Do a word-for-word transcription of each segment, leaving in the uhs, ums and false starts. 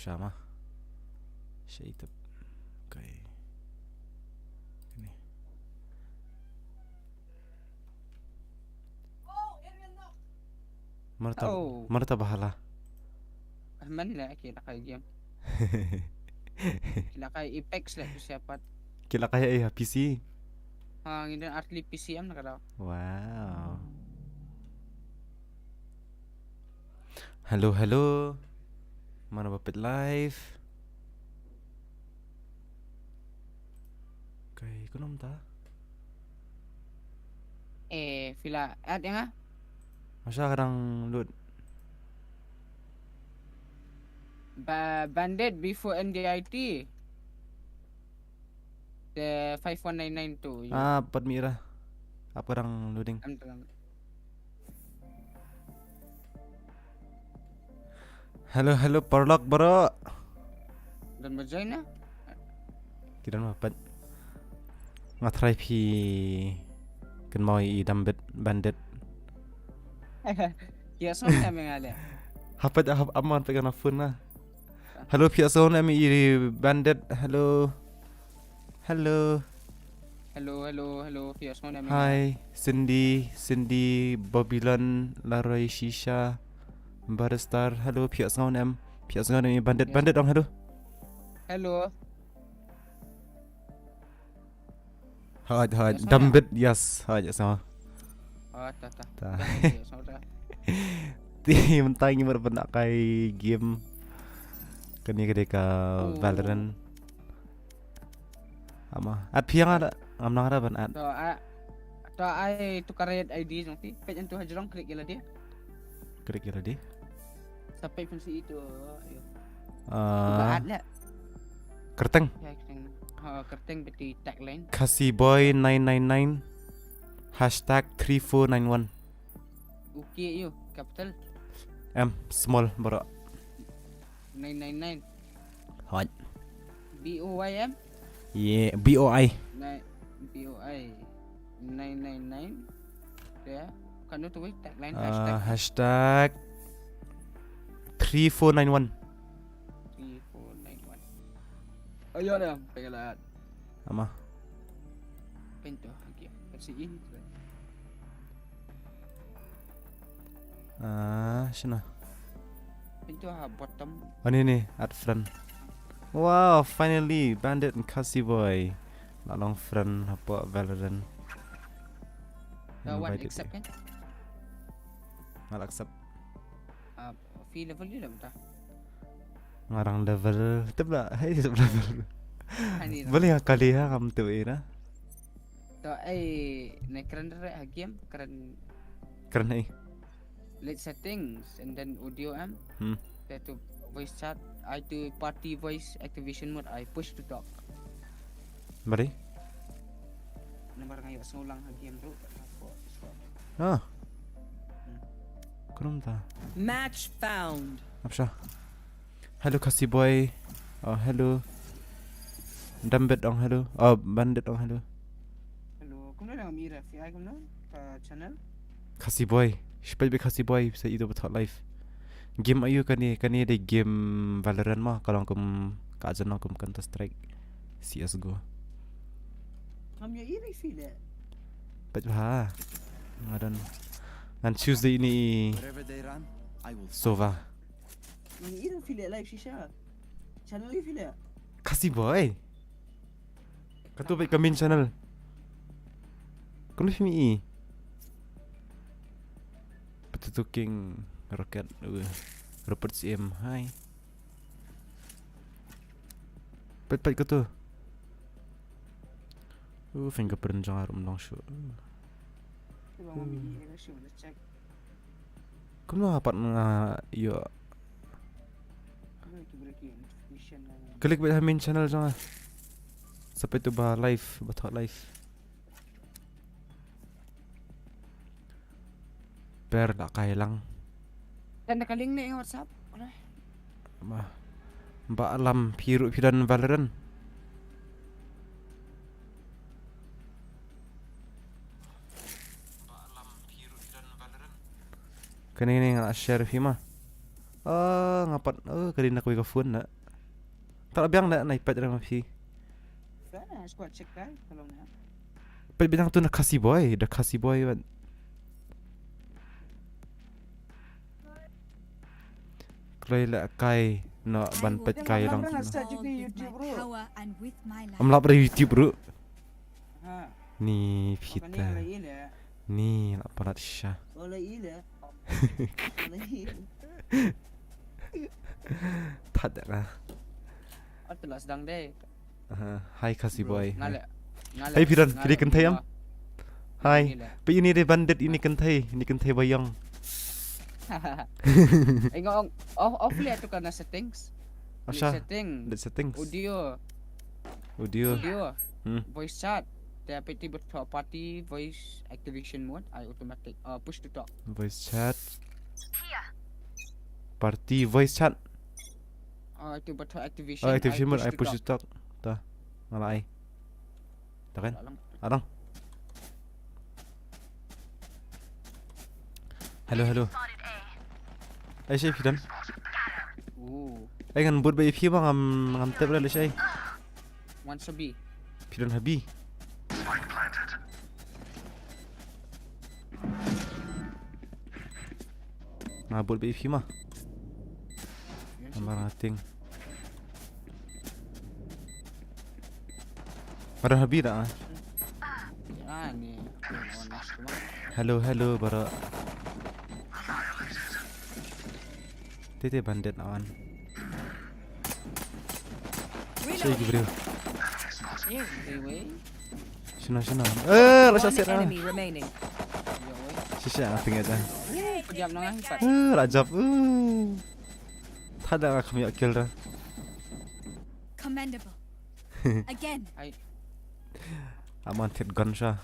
Shama. Shaitab. Okay. Ini. Marta, Oh. Marta bahala. Ahman la ki la kai game. Ki la kai Apex la ki siapat. Ki la kai ai ha P C. Ha, ngi don artli P C M na ka daw. Wow. Hello, hello. Mana ba pet live? Kai kunum ta? Eh, phi la add ïa nga? Masa kadang lut. Ba bandit before N D I T. The five one nine nine two. Ah, pat mira. Apa kadang loading? Am terang. Hello, hello, parlok, bro. Don ba join na? Ki don ba pat. Nga try phi kynmaw i dambit bandit. Ki ïa song em nga le. Hapat hap amon pe kana phone na. Hello, phi ïa song em i bandit. Hello. Hello. Hello, hello, hello. Phi ïa song em. Hi, Cindy, Cindy, Babylon, Laroi, Shisha, Baristar. Hello, phi ïa song em. Phi ïa song em i bandit, bandit dong, hello. Hello. Hot, hot. Dambit, yes. Hot, yes. Oh, ta, ta. Ta. Ti mentang ngi mar pernah kai game. Kani kade ka Oh. Valorant. Ama. At phiang ada. Am nang ada ban at. To a. To ai tu karet I D jong ti. Pet entu hajrong klik ila dia. Klik ila dia. Sampai pun si itu. Ayo. Ah. Ba at le. Kerteng. Ya, kerteng. Ha, kerteng beti tagline. Khasi boy nine nine nine. Hashtag three four nine one. Okay, you capital. M small bro. Nine nine nine. Hot. B O Y M. Yeah, B O I. Nine, B O I. Nine nine nine. Ya. Kan tu wei tagline. Ah, hashtag. Hashtag three four nine one. Three four nine one. Ayo dah, pegalat. Ama. Pintu lagi. Kasi ini. Ah, shana. Pintu ha bottom. Ani ni, add friend. Wow, finally, bandit and Khasi boy. La long friend hapoh Valorant. Dah wan. Invited accept you. Kan? Nga la accept. Ah, phi level ni dah mynta? Nga rang level, tip la, hey, level. Ani dah. Boleh nga kali ha, ngam tip ira. To ai ne kren re ha game, kren. Kren ai. Let settings and then audio em. Hmm. Then to voice chat, ai to party voice activation mode, ai push to talk. Bari? Namar nga ïoh sngewlang ha game ruh. Ah. Hmm. Krum ta. Match found. Apsha. Hello, Khasi boy. Oh, hello. Dambit ong hello. Oh, bandit ong hello. Hello. Kumno nang mira fi ai kumno? Ka channel? Khasi boy. Shpet bi Khasi boy sa ido ba thot live. Game ayu kani, kani de game Valorant ma, ka long kum, ka jan long kum Counter Strike, C S G O. Ngam ïa iri fi le. Pet ha. Nga don. Ngan Tuesday ini. Wherever they run, I will Sova. Ngam ïa iri fi le live shisha. Channel i fi le. Khasi boy. Katu bait ka main channel. Kanu simi i. Patutu King Rocket. Uh. Robert C M. Hi. Pait pait katu. Uh, fingerprint jong nga ruh ym long shuh. Kumno pat nga ïoh. Klik bad ha main channel jong nga. Sa peit tu ba live, ba thok live. Per da kai lang. Dan da ka link ne WhatsApp. Ba lam phi ruh phi don Valorant. Kane ne nga share phi ma. Ah, nga pat, oh, ka dei na kawei ka phone na. Tara biang na, na iPad ra ma phi. Ka na squad check ka, ka long na. Peit biang tu na Khasi Boy, da Khasi Boy ban. Kloi la kai, no, ban peit kai lang. Start YouTube, bro. Am lap ra YouTube, bro. Ha. Ni phi ta. Ni la palat sha. Tad da ka. Atu la sdang dei. Aha, hi Khasi Boy. Hi. Hi Piran, phi dei kynthei am? Hi. Peit ini dei bandit, ini kynthei, ini kynthei ba ïong. Ai nga ong, oh, off leh tu ka na settings. Asha. Settings. Audio. Audio. Audio. Hmm. Voice chat. Te peit ba thoh party voice activation mode, ai automatic. Uh, push to talk. Voice chat. Party voice chat. Uh, te ba thoh activation. Oh, activation mode, ai push to talk. Ta. Nga la ai. Ta kan? Adang. Hello, hello. Ai shi phi don. Ai ngan bud ba ïa phi ba ngam, ngam tip re lei shi. Wan sa B. Phi don ha B. Nga bud ba ïa phi ma. Namar nga ting. Nga don ha B da. Hello, hello, bro. Tete bandit awan. Shay ki bro. Shino, shino. Eh, la shot set ah. Shisha ah, tinggal dah. Eh, rajab. Eh. Thada nga kham ïoh kill da. Commendable. Again. Ai. Aman thied gun sha.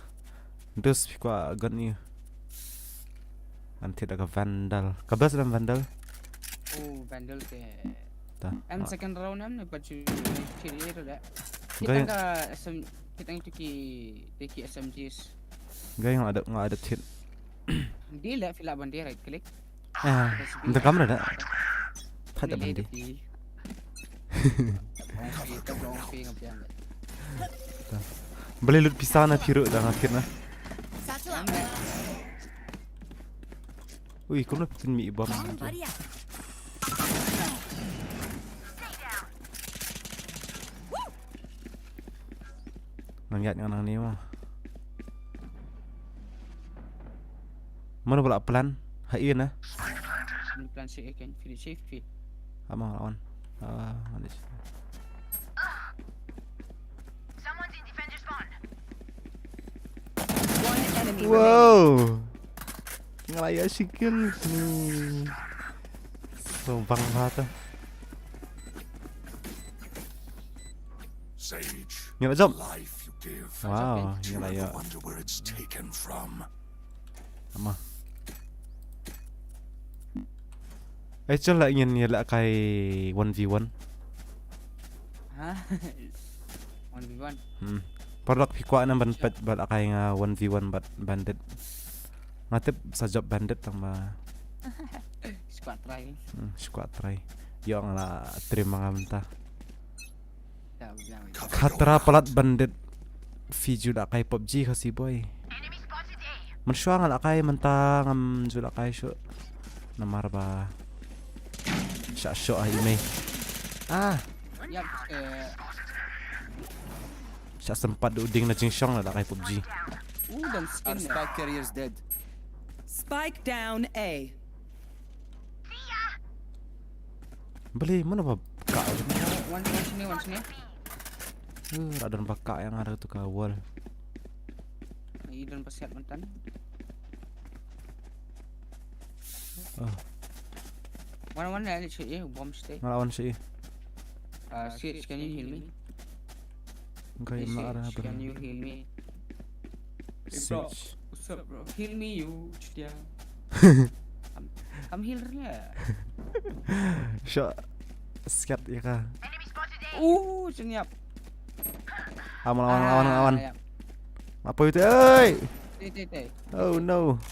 Dus phi kwah gun ïa. An thied da ka Vandal. Ka best dang Vandal. Oh, Vandal te. Ta. Em second round em ne pat ju thied ïa da. Kita ka S M, kita itu ki, te ki S M Gs. Gai nga ada, nga ada thied. Di le phi lah ban di right click. Ah, nda kamera da. Thada ban di. Beli lut pisa na phi ruh da nga kit na. Ui, kumno pynmih bom. Nang ïaid nga nang ni mo. Mano ba la plan? Ha ïa na. Ni plan shi ken finish shi fit. Ama lawan. Ah, ada shi. One enemy remaining. Wow. Nga la ïa shi kill ni. So bang ba ta. Sage, ngi la jump. Life you give. Wow, ngi la ïa. Wonder where it's taken from. Ama. Ai chal la ngin ïa la kai one v one. Ha? One v one. Hmm. Paralok phi kwah na ban peit ba la kai nga one v one bad bandit. Nga tip sa jop bandit tang ba. Squad try. Hmm, squad try. Ïoh nga la trim ma nga mynta. Khatra palat bandit. Phi ju la kai PUBG Khasi boy. Mynshuwa nga la kai mynta ngam ju la kai shuh. Namar ba shah shoh ha i mei. Ah. Yap, eh. Shah sympat da u ding na jingshong la kai PUBG. Uh, dan skin. Our spike carrier is dead. Spike down A. Beli, mano ba ka? One, one sini, one sini. Uh, ra don ba ka ïa nga da tu ka wall. Ïa don ba siat mynta. Oh. One, one, eh, bomb stay. Nga la wan shi. Uh, Sage, can you heal me? Hey, Sage, can you heal me? Hey, bro. What's up, bro? Heal me, you chutia. Kam, kam heal nya. Shot. Skat ïa ka. Uh, senyap. Aman, aman, aman, aman. Apa itu? Oi! Tei, tei, tei. Oh no.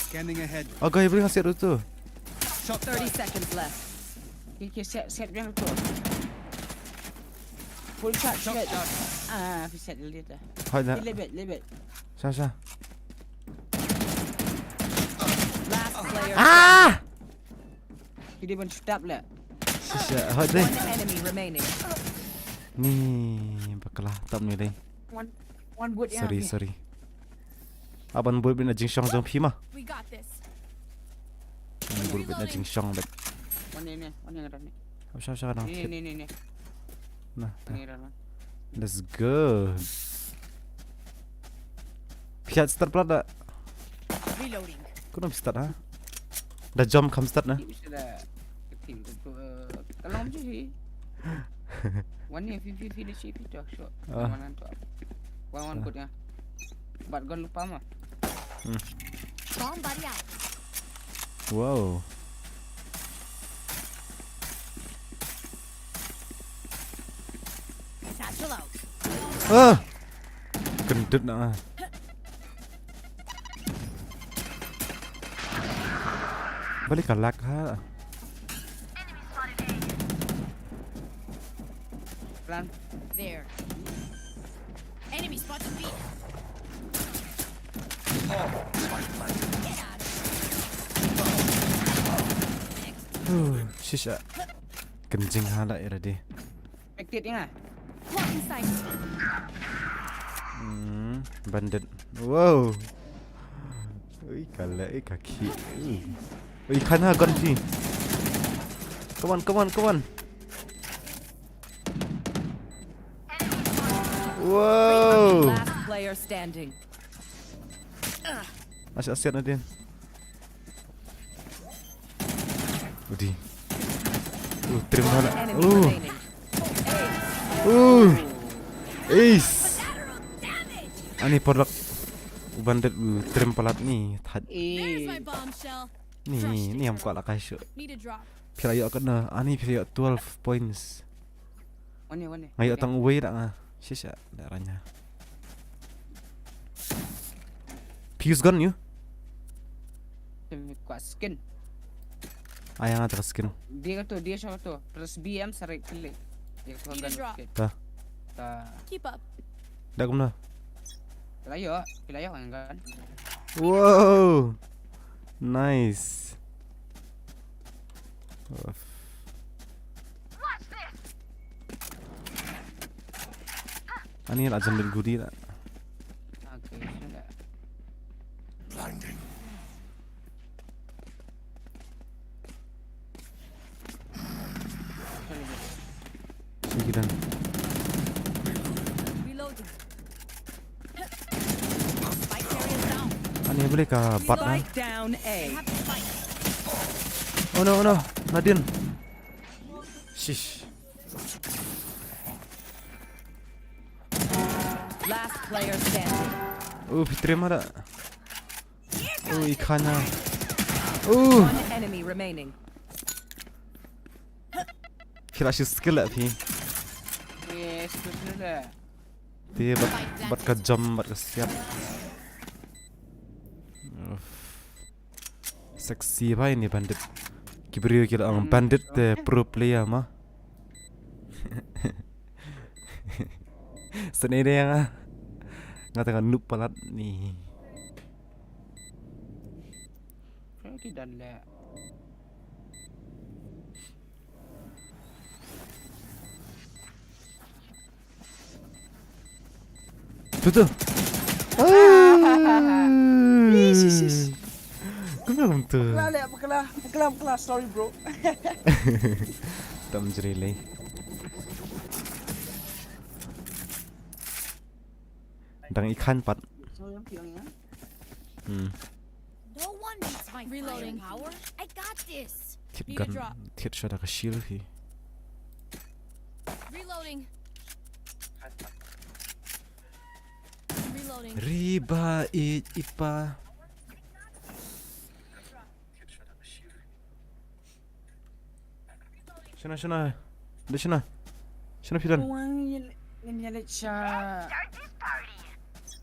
Scanning ahead. Oh, guys, boleh ngasih tu. Thirty seconds left. Ki ki set set biang tu. Full shot set. Ah, phi set later. Hoi da. Leave it, leave it. Sha sha. Last player. Ah! Ki dei ban shoot up le. Shisha, hoi dei. One enemy remaining. Ni bakla top ni dei. One, one boot ya. Sorry, sorry. Aban boot bina jingshong jong phi ma. We got this. Aban boot bina jingshong bet. One ni ni, one ni ni. Sha sha na. Ni ni ni ni. Nah. Ni dah. Let's go. Phi ïa start palat da. Reloading. Kumno phi start ha? Da jump kham start na. Ki bisa da. Ki tim tu, eh, ka long ji hi. Wan ni fi fi fi da shi fi tu, so. Ah. Mana tu? Wan wan kut ya. Bat gon lupa ma. Hmm. Bomb buddy out. Wow. Satchel out. Ah. Kendut na. Balik ka lag ha. Plan. There. Enemy spotted B. Huh, shisha. Kenjing ha la ira di. Active nga. Blocking sight. Hmm, bandit. Wow. Ui, kala, ui, kaki. Ui. Ui, khana gun phi. Come on, come on, come on. Wow. Last player standing. Asyik asyik Nadine. Udi. Uh, trim mana? Enemy Uh. remaining. Uh. Ace. Ani porlak. U bandit, uh, trim palat ni. That. There's my Eh. bombshell. Ni, ni am kwala kai shu. Need a drop. Phi la ïoh katno? Ani phi la ïoh twelve points. Wan ni, wan ni. Nga ïoh tang uwei da nga. Shisha, da ranya. Phi use gun ïa? Tem kwa skin. Ai nga ta skin. Dia ka tu, dia sha ka tu. Press B M sa right click. Dia ka tu Need a gun drop. skin. Ta. Ta. Keep up. Da kumno? Phi la ïoh, phi la ïoh kan gun. Wow. Nice. Uff. Ani la jan bit gudi la. Okay, sure. Blinding. Sige dan. Reloading. Spike carrier down. Ani boleh ka bat na? Spike down A. Oh no, oh no, Nadine. Shish. Last player standing. Oh, Fitri mana? Oh, ikannya. Oh. One enemy remaining. Kira shi skill lah, Fi. Yes, betul dah. Dia bat, bat ka jam, bat ka siap. Uff. Sexy bha ini bandit. Ki briew ki la ong bandit te pro player ma. Sene de nga. Nga tang noob palat ni. Ki dang leh. Tu tu. Ah. Ish, ish, ish. Kumno kumtu? Pekla leh, pekla, pekla, pekla. Sorry, bro. Tam jeri lei. Dang ikhan pat. Sorry, I'm feeling, huh? Hmm. No one beats my Reloading. Firepower. I got this. Thied gun, thied shot ka shield hi. Reloading. Reloading. Riba i ipa. Shana, shana. Dei shana. Shana pidan. Wang yin, yin yin cha.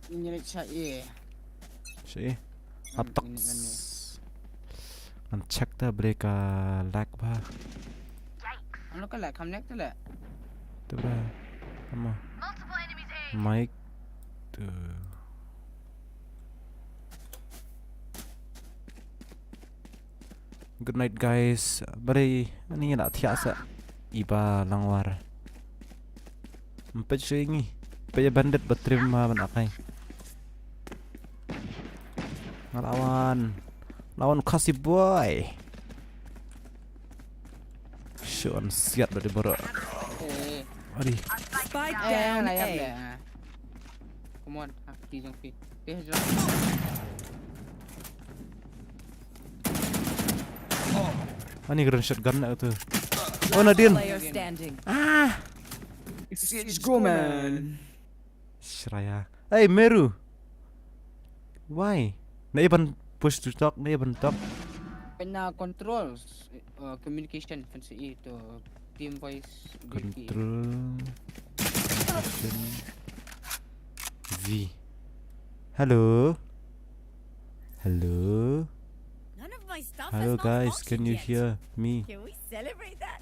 Yin yin cha e. Shi. Hatok. Yin yin yin. Ngan check ta balei ka lag bha. Ano ka lag, kam lag te leh. Te ba. Ama. Mike. Tu. Good night, guys. Balei ani la thiah sa. Iba langwar. Ym peit shuh ïa ngi. Peit ïa bandit ba trim ma ban akai. Nga la wan. La wan Khasi boy. Shuh an siat ba dei baroh. Eh, Adi. Spike eh, down na yap A. Leh. Come on, ha, ki jong phi. Phi ha jong. Ani kren shotgun na tu. Oh, Nadine. Player standing. Ah. Let's go, man. Shreya. Hey, Meru. Why? Na iban push to talk, na iban talk. Kena controls, uh, communication, fan sa i to team voice, D P. Control. Communication. V. Hello. Hello. None of my stuff has malfunctioned yet. Hello, guys, can you hear me? Can we celebrate that?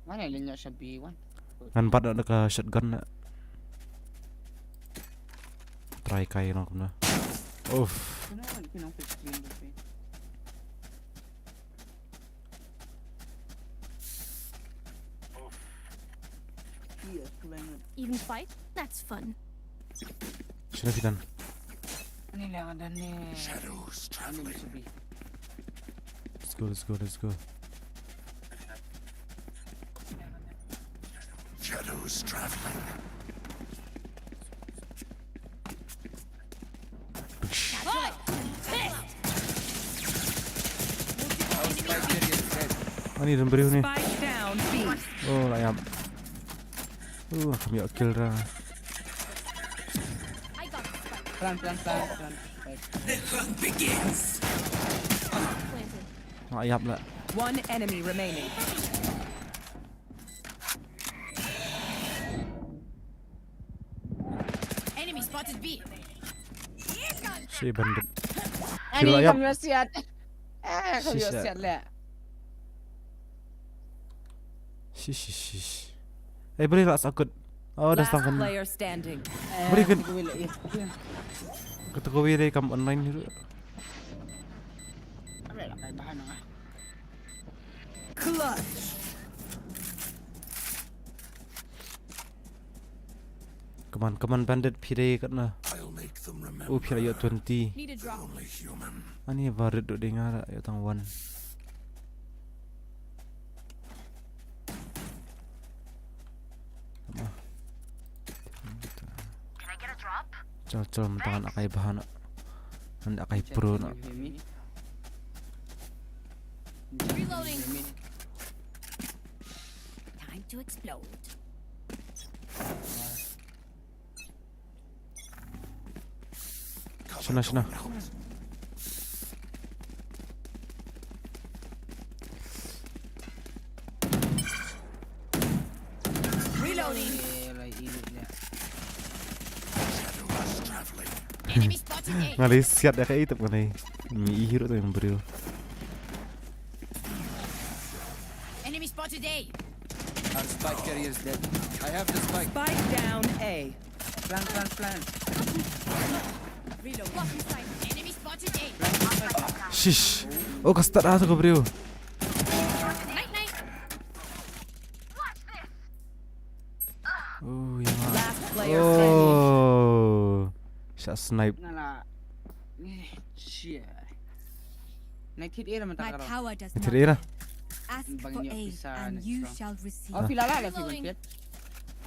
Mana leh nyok sha B one. Ngan bat da ka shotgun na. Try kai nong kumno. Uff. Kumno ngan ki nong phi screen tu phi. Iya, kulangan. Even fight? That's fun. Shana phi don? Ani leh nga don ni. Shadows traveling. Let's go, let's go, let's go. Shadows traveling. Ani don briew ni. Spike down B. Oh, la ïap. Uh, kam ïoh kill ra. Plan, plan, plan, plan. Right. The hunt begins. La ïap la. One enemy remaining. Enemy spotted B. Shi bandit. Ani la ïap. Kam ïoh siat. Eh, kam ïoh siat leh. Shish, shish, shish. Eh, boleh lah sakut. Oh, dah setengah. Last player standing. Boleh kan? Kata kau boleh kam online dulu. Boleh lah, kai bahan lah. Clutch. Come on, come on, bandit, phi dei katno? I'll make them remember. Oh, phi la ïoh twenty. Need a drop. They're only human. Ani ba rit dei nga la ïoh tang one. Come on. Can I get a drop? Chal, chal, mynta ngan akai bha na. Ngan akai pro na. Reloading. Time to explode. Shana, shana. Reloading. Enemy spotted A. Nga leh siat da ka itap nga leh. Mi i hero tu yang briew. Enemy spotted A. Our spike carrier is dead. I have the spike. Spike down A. Plan, plan, plan. Reload. Blocking sight. Enemy spotted A. Shish. Oh, ka start ah tu ka briew. Night, night. Oh, ya. Last player standing. Oh. Shot snipe. Nala. Eh, shit. Nai thit era mata. My power does not end. Ask for aid and you shall receive. Oh, phi la la la phi ban thit.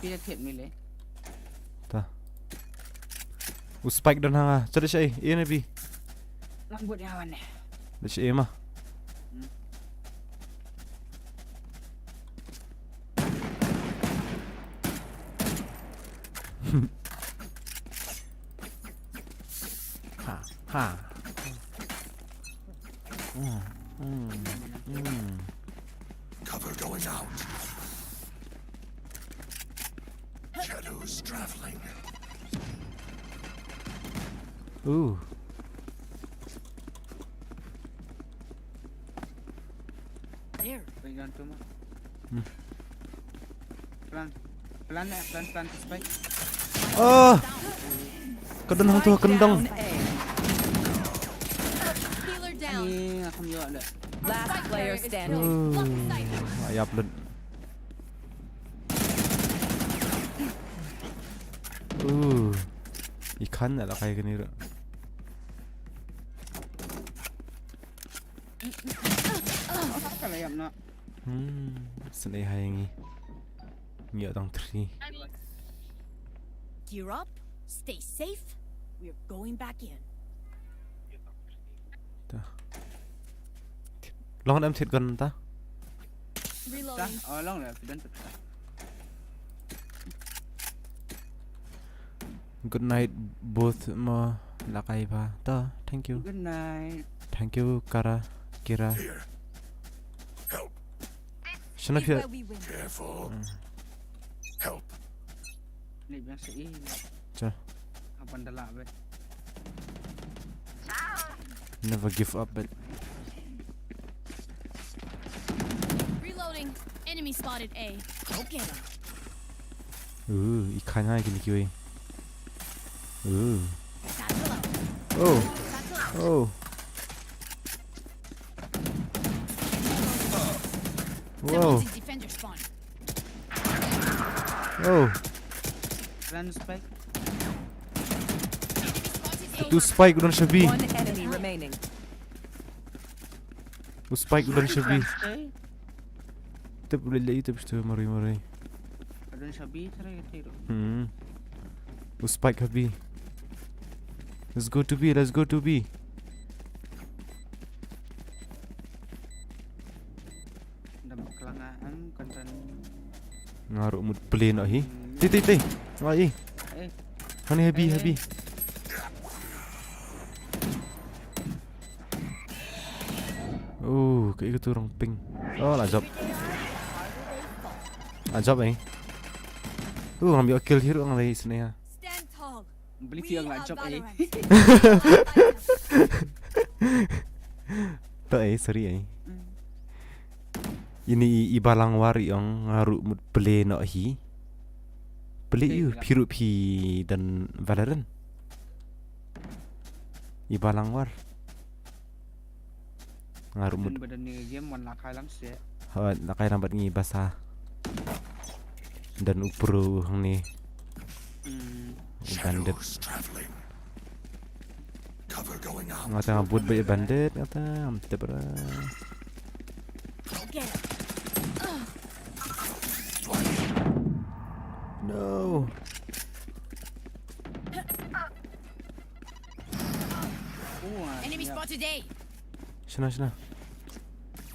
Phi la thit mile. Ta. U spike don hanga. Chale shai. A na B. Lang bud ya wan ne. Let's aim ah. Ha, ha. Mm, mm, mm. Cover going out. Shadows traveling. Ooh. Wait, don't too much. Hmm. Plan. Plan, eh, plan, plan, spike. Oh, ka don hangto ka don. Down A. Healer down. Ni, aku ïoh dah. Last player standing. Oh, ayap lut. Uh, ikan dah lah kayak gini. Kalau yang nak. Hmm, sini hai ngi. Ngi tang three. Gear up. Stay safe. We're going back in. Ta. Long em thit gon ta. Dah, Reloading. oh, long lah, sudah tu. Good night both mo lakai ba. Ta, thank you. Good night. Thank you Kara, Kira. Help. Shana Where pia. We win. Careful. Hmm. Help. Ni biasa eh. Cha. Apa dah lah bet. Never give up, but Reloading. Enemy spotted A. Okay. Ooh, ikan hai kini kiwi. Ooh. Satchel out. Oh, Satchel out. Oh. Wow. Someone's in defender spawn. Oh. Run spike. Tu spike udah shabi. One enemy remaining. Tu spike udah shabi. Stay. Tep udah lagi tep tu mari mari. Ada shabi terakhir tu. Hmm. Tu spike habi. Let's go to B, let's go to B. Dah maklanga am kontan. Ngaruh mut play noh hi. Ti ti ti. Wah i. Eh, Hani habi habi. Oh, kaei katu rang ping. Oh, la jop. La jop eh. Uh, ngam ïoh kill hi ruh nga lei sne ha. Stand tall. Beli We tiang la are jop eh. Valorant. To eh, sorry eh. Hmm. Ini i, i Balang War i ong nga ruh mut play noh hi. Play Play ïa u lah. phi ruh phi don Valorant. I Balang War. Nga ruh mut. Din badan ni game wan la kai lang se. Ha, la kai lang bad ngi basa. Don u pro hangne. Hmm. U bandit. Shadows traveling. Cover going out. Nga tang bud ba i bandit nga tang am tep ra. Go get him. No. Oh, ah, Enemy siap. Spotted A. Shana shana.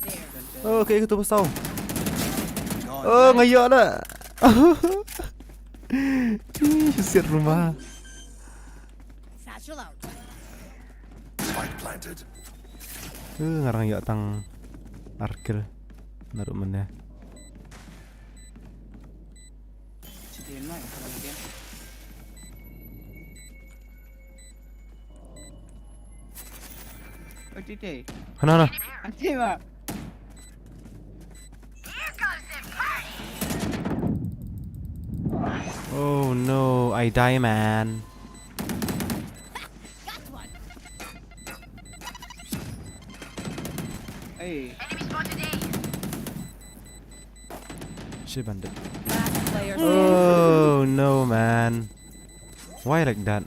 There. Oh, kaei katu pasal. Oh, nga ïoh dah. Ih, siat rumah. Satchel out. Spike planted. Uh, nga rang ïoh tang ar kill. Naruh mynne. Siti na, kalau game. Oh, Titi. Hana hana. Anti ba. Oh no, I die man. Got one. Eh, Shit bandit. Last player. Oh no man. Why like that?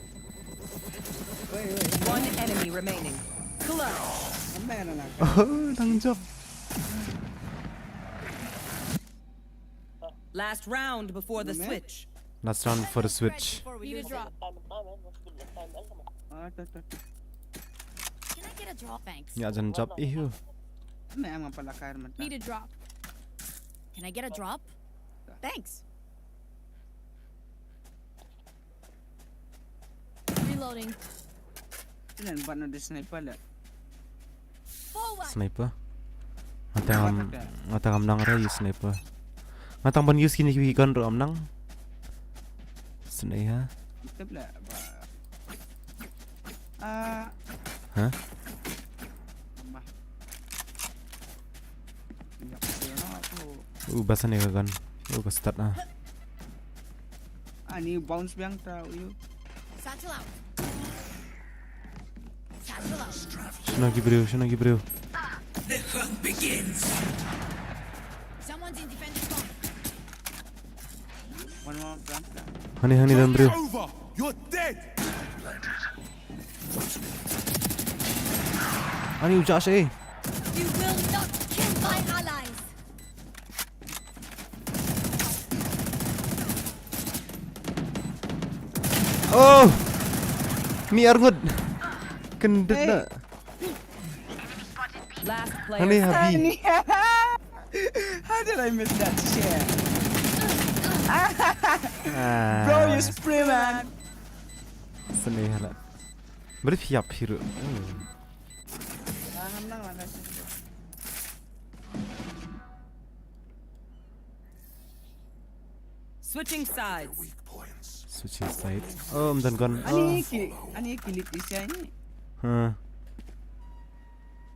One enemy remaining. Clutch. mana nak? Oh, nang jump. Last round before the Mana? Switch. Last round for the Switch. Need a drop. Ah, tu, tu, tu. Can I get a drop? Thanks. Nya jan jump ih. Mana yang apa lakar mentah? Need a drop. Can I get a drop? Thanks. Reloading. Ini buat nanti sniper lah. Forward. Sniper. Nga tang ngam nang ra use sniper. Nga tang ban use kine ki gun ruh ngam nang. Sniper. Kita pula apa? Ah, Hah? Mah. Banyak U basa ne ka gun. U ka start na. Ani bounce biang ta u. Satchel out. Satchel out. Shuna ki briew, shuna ki briew. Someone's in defensive zone. One more plant. Hani hani dan briew. Over. You're dead. Ani u Josh eh. You will not kill my allies. Oh. Mi arngut. Kendit na. Last player. Hani habi. How did I miss that share? Ah. Bro, you spray, man. Sene hala. Beri phiap hiru. Tangan nang mana sih? Switching sides. Switching side. Oh, ym don gun. Ani Oh. ki, ani ki lit di sini. Huh.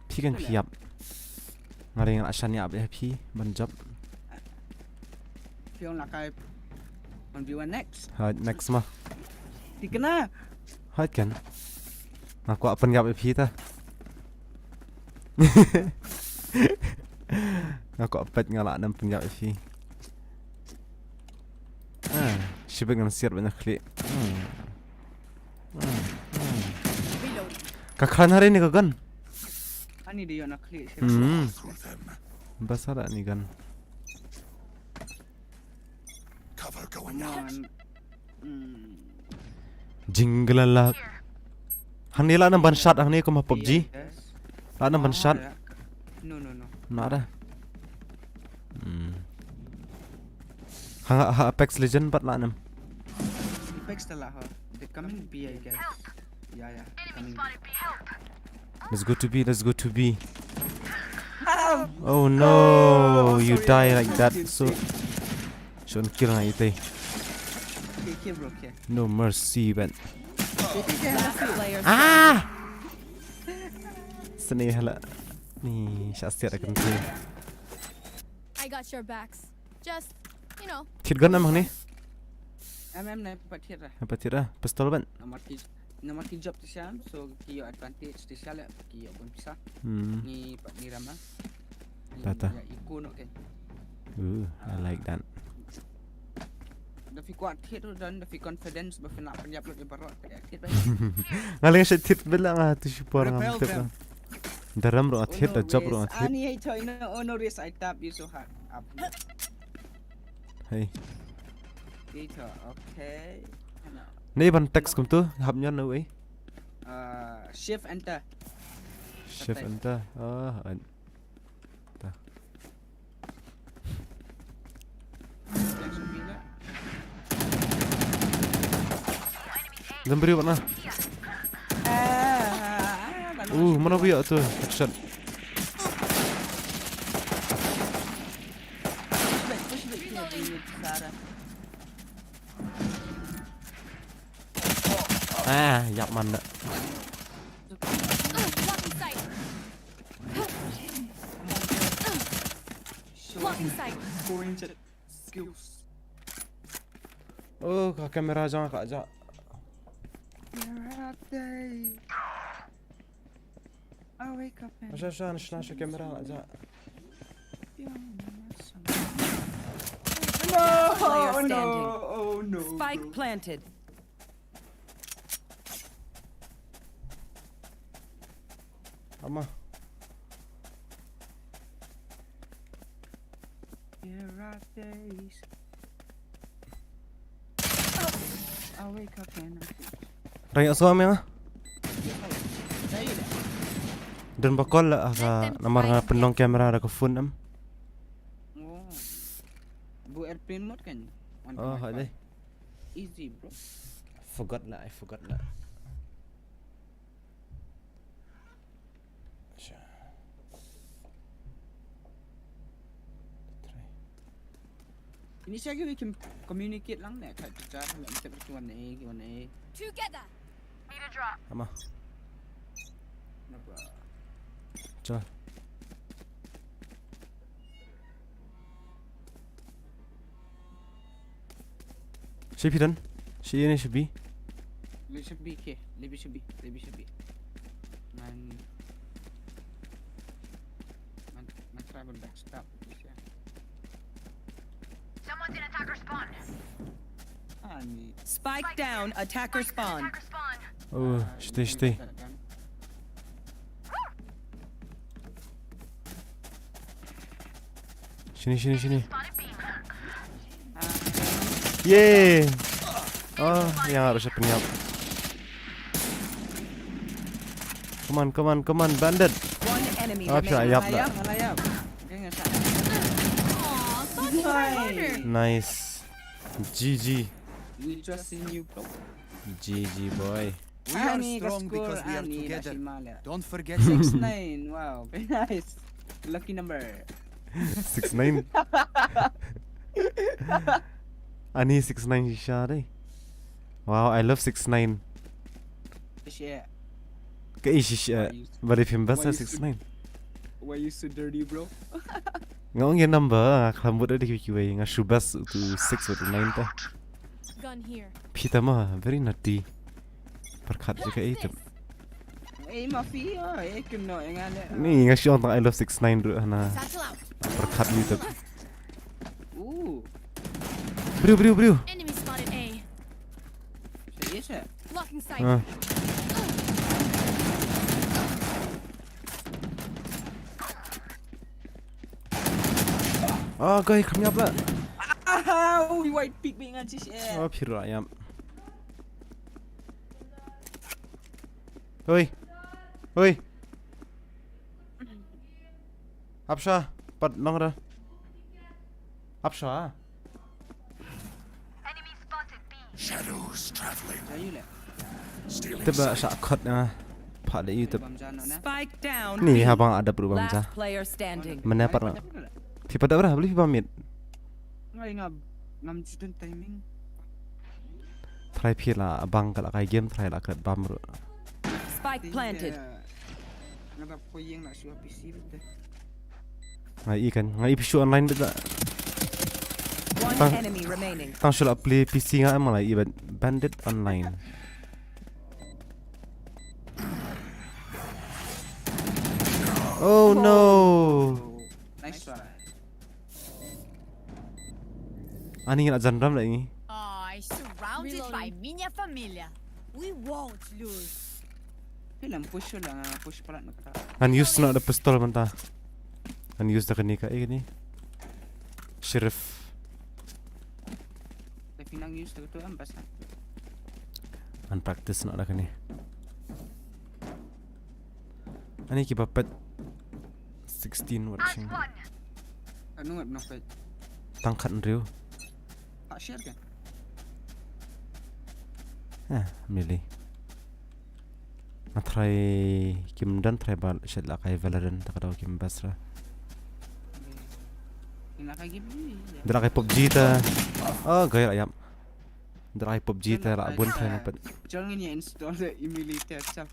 Phi kan phiap. Nga ring ashan ya be phi ban jop. Pion lakai. One v one next. Ha, next ma. Tikna. Hoi kan. Nga kwah pynïap ïa phi ta. Nga kwah peit nga lah nam pynïap ïa phi. Ah, shibit ngam siat ban ïa khlieh. Hmm. Hmm. Hmm. Ka khan hare ni ka gun. Ani dia nak klik. Hmm. Through them. Basa da ni gun. Cover going out. Non. Hmm. Jinggalalak. Hangne lah nam ban shot hangne kum ha PUBG. Yes. Lah nam ban shot. No, no, no. Nada. Hmm. Ha, ha Apex Legend pat lah nam. Apex telah ha. They're coming B, I guess. Yeah, yeah. Coming B. Let's go to B, let's go to B. Ah, Oh no, Oh, you sorry. die like that. Kill, So, kill. shon kill nga ite. Okay, okay, bro, okay. No mercy, man. Okay, okay, okay. Last player. Ah! Sene hala. Ni shah siat akan tu. I got your backs. Just, you know. Thit gun amang ni. M M na pat thit ra. Apa thit ah? Pistol ban. Namar ki, namar ki jump te sham, so ki ïoh advantage te shale, ki ïoh bun pisa. Hmm. Ni pat ni rama. Ta, ta. Ya, iku no kan. Ooh, I like that. Da phi kwah thit tu dan, da phi confidence ba phi nak pynïap lut ïa baroh, ka thit ba. Nga leng sha thit bela nga tu shipor ngam Repel tip them. nga. Daram ro thit, da job ro thit. Ani hai choi no, oh no, risk, I tap you so hard. Up. Hey. Dito, okay. Ano? Ni ban text kum tu, hap nyon na wei. Uh, shift enter. Shift enter. Ah, an. Ta. Yang sebelah. Dan beri mana? Ah, Uh, mana beri tu? Headshot. Push back, push back. Sarah. Ah, yak mana? Blocking sight. Blocking sight. Four inch skills. Oh, ka kamera jong ka ja. You're out there. I wake up and Sha sha, sha sha kamera ja. No, Player oh no, standing. Oh no. Spike planted. Ama. Here are days. I wake up and I think, Rang yak suam ya. "Saya dah." Dan bakol la ka namar nga pynlong kamera da ka phone em. Oh. Bu airplane mode kan? Oh, ha deh. Easy, bro. Forgot lah, I forgot lah. Sha. Try. Ini saya kira communicate lang deh, kat kita lah, kita bertuan ni, gimana ni? Together. Ama. Kenapa? Chal. Shi phi don? Shi A ne shi B? Li shi B ke, li B shi B, li B shi B. Man, man, man try man backstab. Someone's in attacker spawn. Ani. Spike down, attacker spawn. Oh, stay, stay. Shini, shini, shini. Yay! Oh, yang harus siapa nyap. Come on, come on, come on, bandit. One enemy Ah, remaining. Yap lah. Nice. G G. We trust in you, bro. G G, boy. We are strong because we are together. Don't forget. Six nine, wow, very nice. Lucky number. Six nine. Ani six nine shisha dei. Wow, I love six nine. Shisha. Ka i shisha. Why you s- But if him best why you six nine. Why you so dirty, bro? Nga ong ïa number, nga kham bud da ki kiwei, nga shu best to six or to nine ta. Gun here. Phi ta ma, very naughty. Pyrkhat je ka i tip. Eh, mafia, eh, kena yang ada. Ni nga shu ong tang I love six nine ruh hana. Satchel out. Pyrkhat ïa u tip. Ooh. Briew, briew, briew. Enemy spotted A. Sa iya sa. Blocking sight. Ah. Ah, guy, kham ïap lah. Ah, ui, white pick bing ngan sis eh. Oh, phi ruh ïap. Oi. Oi. Hap sha, pat long da. Hap sha. Shadows traveling. Stealing Tip ba sight. Sha khot na. Pha da ïa u tip. Spike down. Ni B. Haba nga dap ruh bam ja. Last player standing. Mane pat na. Phi pat da bra, beli phi bam mid. Ngai ngam, ngam shooting timing. Try phi la bang ka la kai game, try la kret bam ruh. Spike planted. Nga da poi ïeng la shu P C bete. Nga i kan, nga i phi shu online bete. One Tang- enemy remaining. Tang shu la play P C nga em la i ban-, bandit online. Oh no. Nice try. Ani ngi la jan ram la ngi. Aw, surrounded by Reloading. Minya familia. We won't lose. Phi lam push la, nga push palat na kata. Ngan use na da pistol mynta. Ngan use da kani ka, eh, kani. Sheriff. Tapi nang use da tu am pas. Ngan practice na da kani. Ani ki ba pet sixteen wat sing. Anu ngat nok pet. Tang khat nriu. Tak share kan? Ah, mili. Nga try kim don try ba shet la kai Valorant ta ka daw kim best ra. Ina kai game ni. Dra kai PUBG ta. Oh, gaya la yap. Dra kai PUBG ta la bun try na pet. Jol ngin ya install the emulator chap.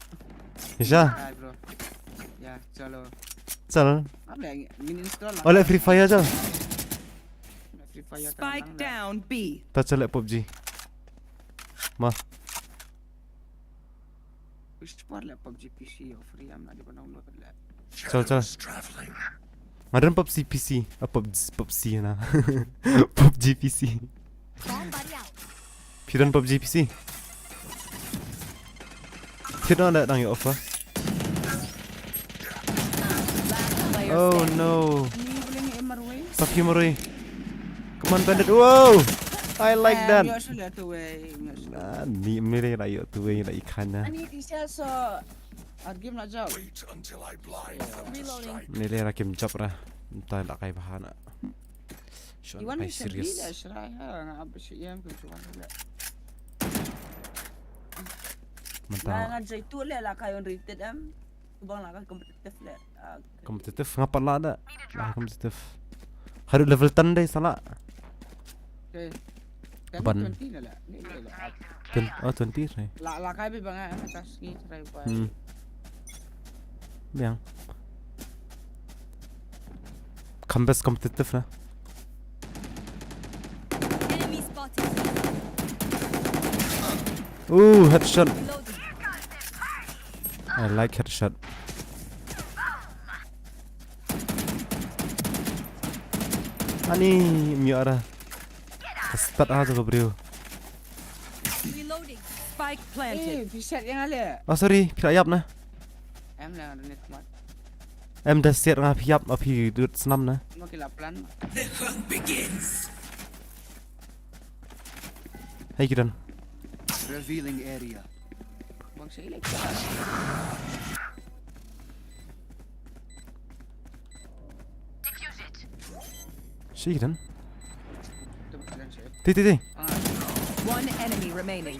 Isha? Hai bro. Ya, chalo. Chal. Apa ya? Ngin install lah. Ole Free Fire chal. Free Fire Spike down B. Ta chal le PUBG. Ma. Which part le PUBG P C or free? I'm not even downloaded le. Chal, chal. Shadows traveling. Nga don PUBG P C. Ah, PUBG, PUBG na. PUBG P C. Bomb buddy out. Phi don PUBG P C. Phi don da dang ïa offer. Last player Oh standing. No. Ni boleh ngi M R W. Sa phi marui. Come on, bandit. Wow. I like that. Yo sila tu wei. Ah, ni mele la yo tu wei la ikan na. Ani tisha so. Ar game la jauh. Wait until I blind them to Reloading. Strike. Mele la kim jap ra. Entah la kai bahana. Shon Iwan ai ni serious. Sendiri dah serai ha. Ngap siam ke cuan le. Mentang. Ngan jai tu le la kai on rated em. Kubang la kai competitive le. Ah, okay. Competitive ngapa la da? La competitive. Haru level ten deh salah. Okay. Kan Ban. Twenty na la. Ni la. Twen-, oh, twenty, right. La, la kai bi bang ah, tas ni try buat. Hmm. Biang. Campus competitive na. Enemy spotted. Ooh, headshot. I like headshot. Ani, myo ara. Ka start ha ka briew. Reloading. Spike planted. Eh, phi set ïa nga leh. Oh, sorry, phi la ïap na. Em la, ada net mat. Em da set nga phi ïap, ma phi dut snam na. Mo ki la plan. Hey, ki don. Revealing area. Bang sa ilek. Shi ki don. Tu plan sa. Ti, ti, ti. Ah, One enemy remaining.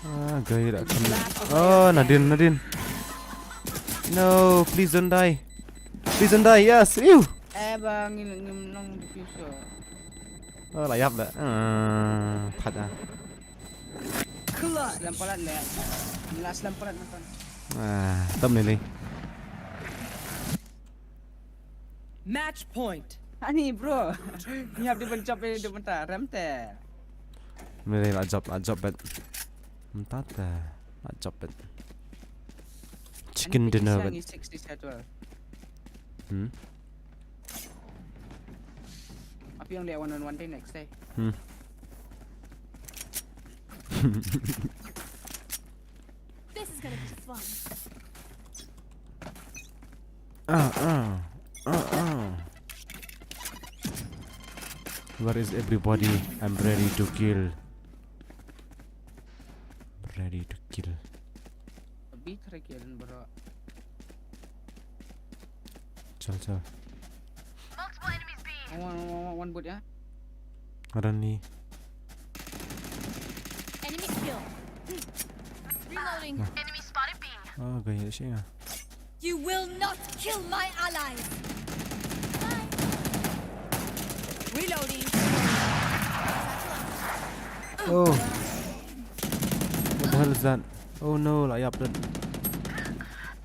Ah, gaya dah kena. Oh, Nadine, Nadine. No, please don't die. Please don't die. Yes, ew. Eh, bang ngin ngin nong diffuser. Oh, la ïap dah. Ah, pat ah. Slam palat leh. Last slam palat nonton. Ah, tam ni ni. Match point. Ani bro. Ni hap di ban chop ni di ban ta rem te. Ni ni la jop, la jop bet. Mynta te la jop bet. Chicken dinner bet. Ni sixty set well. Hmm. Apa yang dia one on one day next day? Hmm. This is gonna be fun. Ah, ah. Ah, ah. Where is everybody? I'm ready to kill. Ready to kill. Beat rekian bro. Chal, chal. One, one, one, one boot ya. Ada ni. Enemy kill. Reloading. Oh, gaya siya. You will not kill my allies. Reloading. Oh. What the hell is that? Oh no, la ïap dah.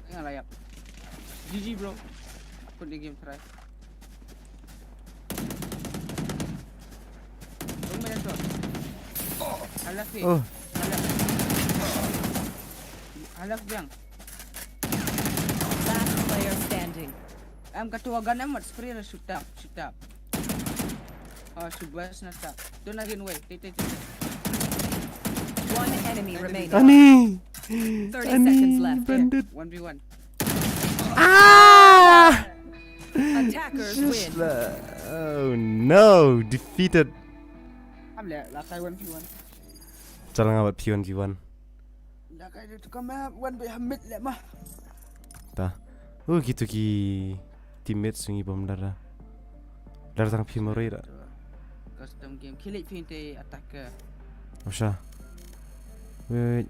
Tengah layap. G G bro. Aku di game try. Don't main shot. Alas ni. Oh. Alas. Alas biang. Last player standing. Em katu agan em mat spray la shoot up, shoot up. Oh, shoot bas na tap. Don't again way. Take, take, take. One enemy remaining. Ani. Thirty seconds left. Bandit. One v one. Ah! Attackers win. Oh no, defeated. Am le la kai one v one. Jalan ngawat P one v one. La kai tu kama one v hamid le mah. Ta. Oh, gitu ki teammates ngi bom dara. Dara tang phi maroi da. Custom game. Kilik phi te attacker. Osha. Wait.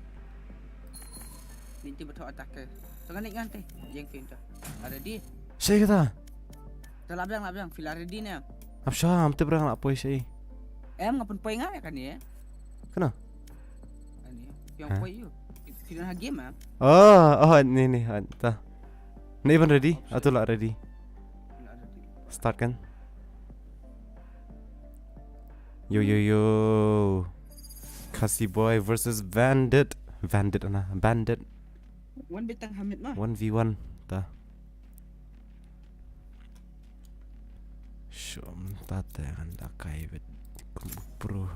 Minti betul attacker. Tengah naik nganti. Yang phi tu. Ada di. Shai kata. Telah biang lah biang. Fila ready ni. Apsha, am te brang la poi shai. Em ngapun poi ngai kan ni eh. Kana? Kan ni. Yang poi you. Fila ha game ah. Oh, oh, ni ni, ah, ta. Ni ban ready? Atu la ready. Fila ready. Start kan? Yo yo yo. Khasi boy versus bandit. Bandit ana, bandit. One bit tang hamid mah. One v one. Ta. Shom ta te kan da kai bet. Pro.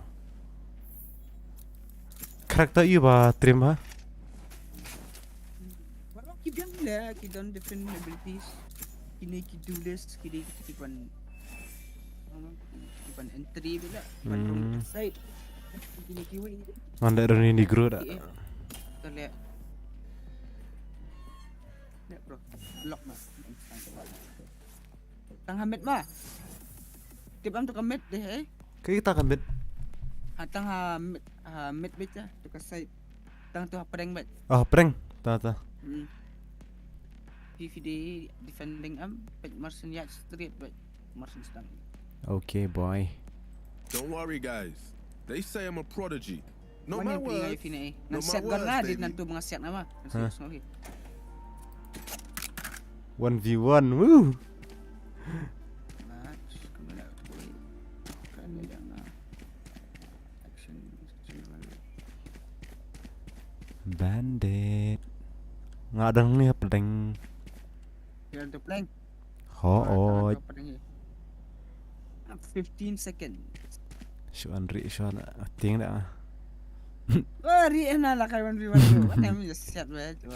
Character you ba trim ha? Baru ki biang le ki don different abilities. Kini ki duelist, kini ki ban. Ki ban entry bila. Ban Hmm. rung side. Kini ki wing. Nganda roni ni gru da. Eh. Kita lihat. Lihat bro. Lock mah. Tang hamid mah. Tip am tu ka mid deh eh. Kai kita ka mid. Ha tang ha mid, ha mid bit ya. Tu ka side. Tang tu ha prank bit. Oh, prank. Ta ta. Hmm. P V D defending am, pet Martian ya straight bit. Martian stang. Okay, boy. Don't worry, guys. They say I'm a prodigy. Not Mana my yang pili ngai words. fini eh. Not Ngan my siap gun words, lah, di baby. nantu menga siap nama. Ngan Hah? siap semua. One v one. Woo. Match, kena nak tu. Kan dia dah nak. Action. Action. Nga dang ni hapdeng. You're the plane. Ho, oi. Fifteen seconds. Shuan ri, shuan ting da. Wah, ri ena la kai one v one tu. What am I just set weh tu.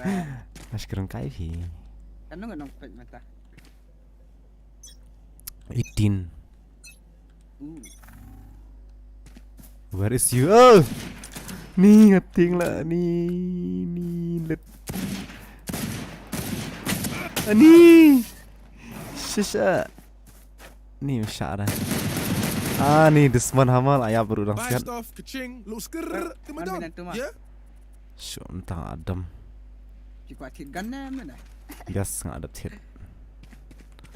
Mas keren kai phi. Kan nung nong pet mata. Eighteen. Ooh. Where is you? Oh! Ni ngating la ni ni let. Ani. Shisha. Ni shisha da. Ah, ni dusman hamal ayap baru dang siat. Stuff kaching, lu sker, kemadon. Ya? Shu entang adam. Ki kwah thied gun ne mena? Yes, nga ada thied.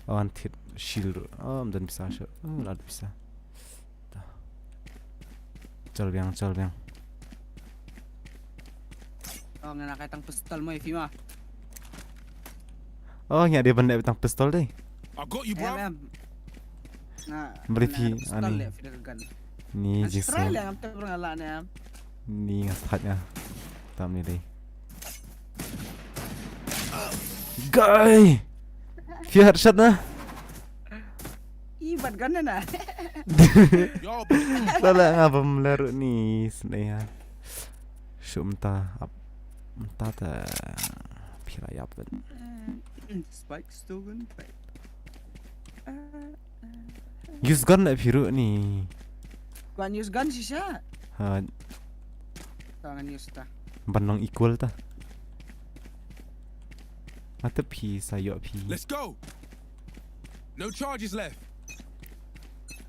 Wan thied shield. Oh, mdan bisa shu. Oh, la ada bisa. Dah. Chal biang, chal biang. Oh, nga nak tang pistol mo ifi ma. Oh, nga dia benda tang pistol deh. I got you, bro. Em, em. Beli phi ani. Ni jisai. Try lah, ngam tahu pernah lah ni, em. Ni ngas that nya. Tam ni dei. Guy. Phi headshot na. I bat gun na. Yo, bro. Salah ngam bam leru ni sini ya. Shu mta ap mta ta phi la yap. Spike stolen. Use gun la phi ruh ni. Kwan use gun shisha. Ha. Tangan use ta. Ban long equal ta. Mata phi sa yo phi. Let's go. No charges left.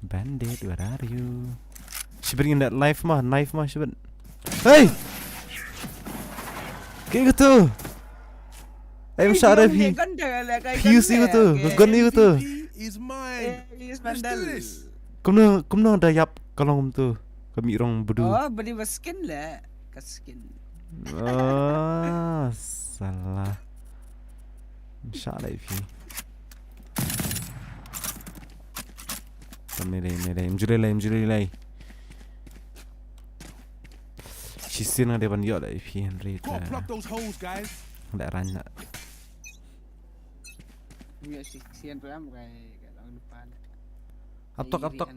Bandit, where are you? Shibit in that knife ma, knife ma shibit. Hey! Kaei kata? Ai, mashah re phi. Phi use ïa kata, ka gun ïa kata. Is mine. Let's do this. Kumno, kumno da ïap ka long kumtu. Ka mih rong bdu. Oh, beli ba skin le. Ka skin. Ah, salah. Mashah re phi. Tam ni lei, ni lei. Mjuli lei, mjuli lei. Shisien nga dei ban ïoh da ïa phi Henry. Gotta plug those holes, guys. Da ran na. Ïa shisien tu am kai ka long depan. Aptok, aptok.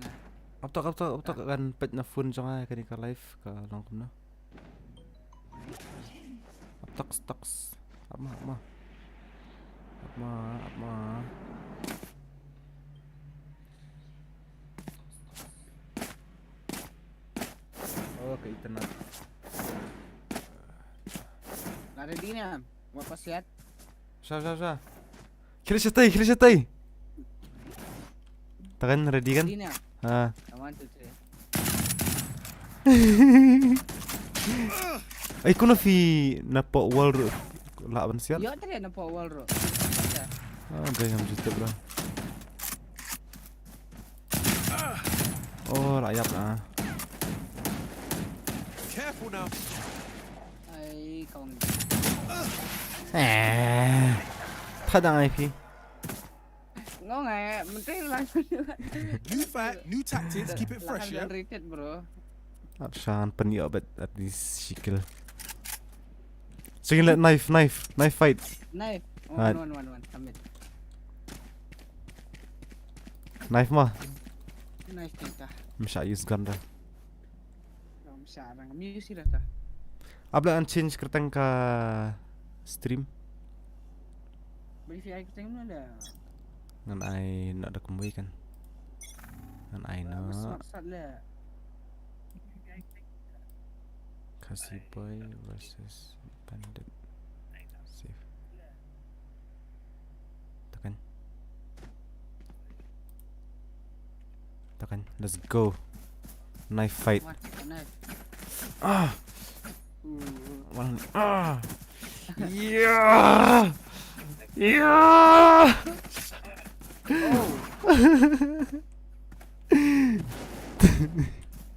Aptok, aptok, aptok kan pet na phone jong ai kani ka live ka long kumno. Aptok, aptok. Ap ma, ap ma. Ap ma, ap ma. Oh, ka internet. Ready na. Wa pasiat. Sha, sha, sha. Kira shatai, kira shatai. Takan ready kan? Ready na. Ha. One, two, three. Ai, kuna phi na pok wall ruh. Lah ban siat. Yo tadi na pok wall ruh. Ah, dah yang juta bro. Oh, lah yap ah. Careful now. Ai, kawang. Eh. Thadang ai phi. Ngong ai, menteri lang. New fight, new tactics, keep it fresh, yeah? Underrated, bro. Arshan pynïoh bet at least shikil. So you let knife, knife, knife fight. Knife. One, one, one, one. Commit. Knife ma. Knife kita. Mashah use gun da. Ram sha rang music da ta. Ap la an change kyrteng ka stream. Bagi si ai kyrteng na da. Ngan ai na da kumwei kan. Ngan ai na. Smart sat le. Khasi Boy versus Bandit. Save. Tekan. Tekan. Let's go. Knife fight. What? Knife. Ah. Ooh. One. Ah. Yeah. Yeah. Oh.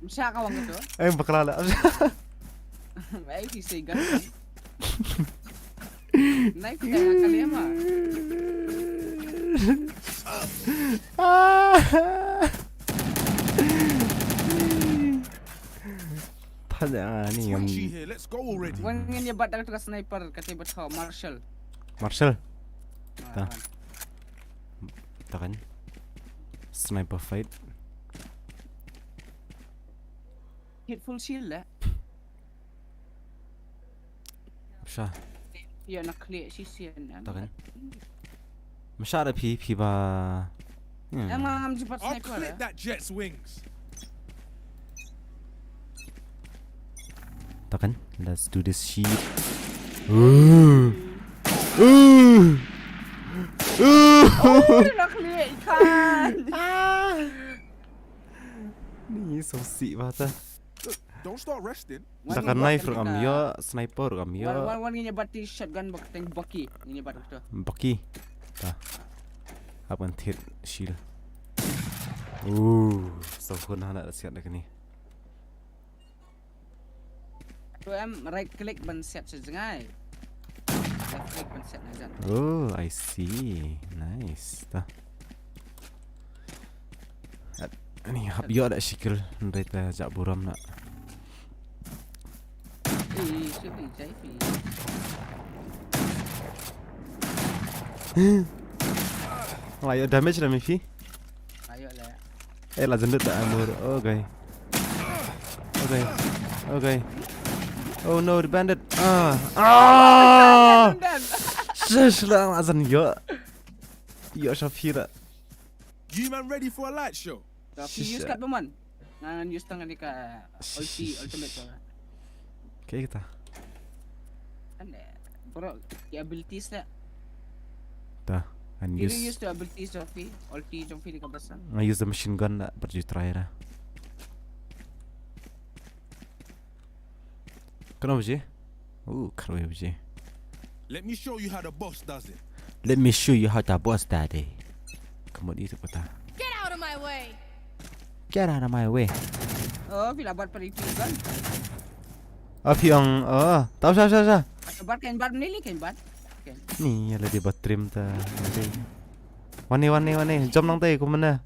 Msha ka wang tu. Eh, bakla la. Ai, si segan. Nai kita kali ama. Ah. Hada ni ngam. Twitchy here. Let's go already. Wan ngin ïa bat da ka sniper kata ba thaw Marshall. Marshall. Ah, Ta. wan. Ta kan. Sniper fight. Hit full shield la. Sha. Ïa na clear shi shi na. Ta kan. Masha da phi phi ba. Hmm. Em ngam jibat I'll sniper. clip Eh. That jet's wings. Ta kan. Let's do this shit. Ooh. Ooh. Ooh. Oh, na clear ikan. Ni so si ba ta. Don't start resting. Da ka knife ruh kam ïoh, sniper ruh kam Wan ïoh. wan wan ngin ïa bat ti shotgun bak teng Bucky. Ngin ïa bat tu. Bucky. Ta. Hap ngan thied shield. Ooh, so hun hana da siat da kani. Tu em right click ban set sa jngai. Left click ban set na jan. Oh, I see. Nice. Ta. At- Ani hap ïoh da shield. Ndai ta jak burom na. Eh, shubi jai pi. Wah, ïoh damage da mi phi. Ayo lah. Eh, la jendut da amur. Okay. Okay. Okay. Oh no, the bandit. Ah. Ah. Dan. Shush la, la jan ïoh. Ïoh sha phi da. You man ready for a light show? Tapi use kat peman. Ngan use tang ni ka ulti Shish. Ultimate tu. Okay kita. Kan eh, bro, ki abilities lah. Ta. And Kiri use. Use tu abilities Jofi, ulti Jofi di kabasan. Nga use the machine gun da, but you try da. Kano bji? Uh, kano bji? Let me show you how the boss does it. Let me show you how to boss daddy. Kamu di tu kata. Get out of my way! Get out of my way. Oh, phi la bat pari tu kan. Ah, phi ong, oh, tau sha sha sha. Bat kan bat ni li kan bat. Okay. Ni, ïa la di bat trim ta. Nanti. Wan ni, wan ni, wan ni. Jump nangtai, kumne.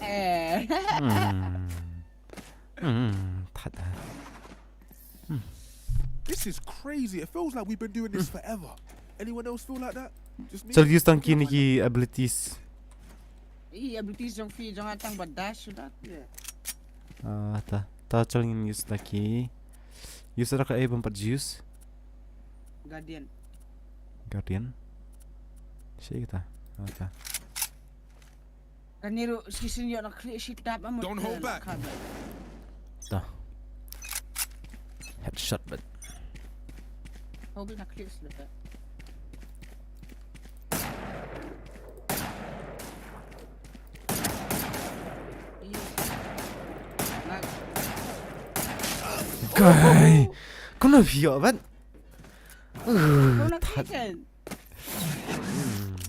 Eh. Hmm. Hmm. Thad. This is crazy. It feels like we've been doing this forever. Anyone else feel like that? Just me? Chal use tang kini ki abilities. Ih, abilities Jofi jong atang bat dash sudah. Yeah. Ah, ta. Ta chal ngin use da ki. Use da ka A bam pat use. Guardian. Guardian. Shi kita. Ah, ta. Kan ni ru season yo nak klik shi tap amat. Don't hold back. Ta. Headshot bat. Hold nak klik sudah. Ih. Nak. Guy. Kau nak biar bat. Kau nak klik kan?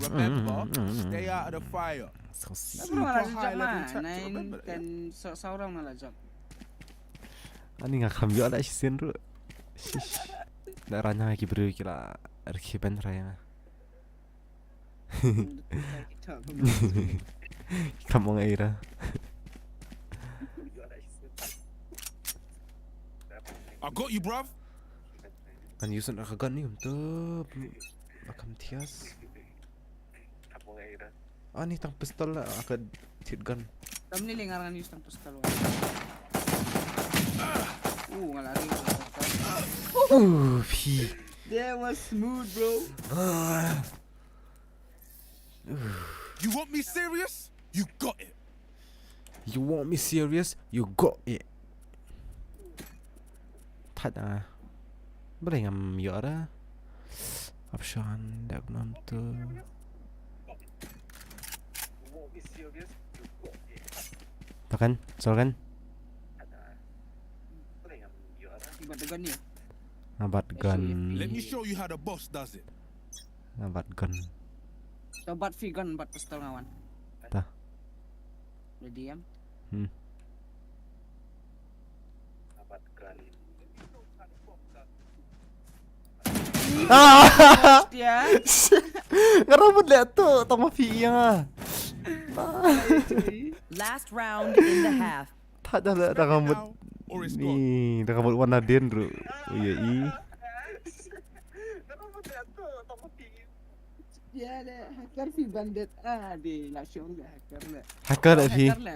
Remember, stay out of the fire. So si. Aku malah Super high jejak level mah. tactic, Nine remember that. Kan so seorang malah jok. Ani nga kham ïoh da shi sien ruh. Shish. Da ranya ki bru ki la rkhiban raya. Kham ong ai ra. I got you, bruv. Kan use na ka gun ni um tu. Bakam thias. Ani tang pistol la ka thied gun. Kam ni lengar kan use tang pistol. Uh, ngalari. Uh, phi. That was smooth, bro. You want me serious? You got it. You want me serious? You got it. Thad ah. Boleh ngam ïoh da. Option da nam tu. Takan, sol kan? Ibat dengan ni. Abat gun. Let me show you how the boss does it. Abat gun. Tabat figan bat pistol ngawan. Ta. Jadi am. Hmm. Ah! Ya. Ngarabut le tu tong mafi yang ah. Last round in the half. Thait da la da ka mut. Ni da ka mut wan na den ru. Uya i. Ya le hacker phi bandit. Ah, di la shong le hacker le. Hacker le phi. Hacker le.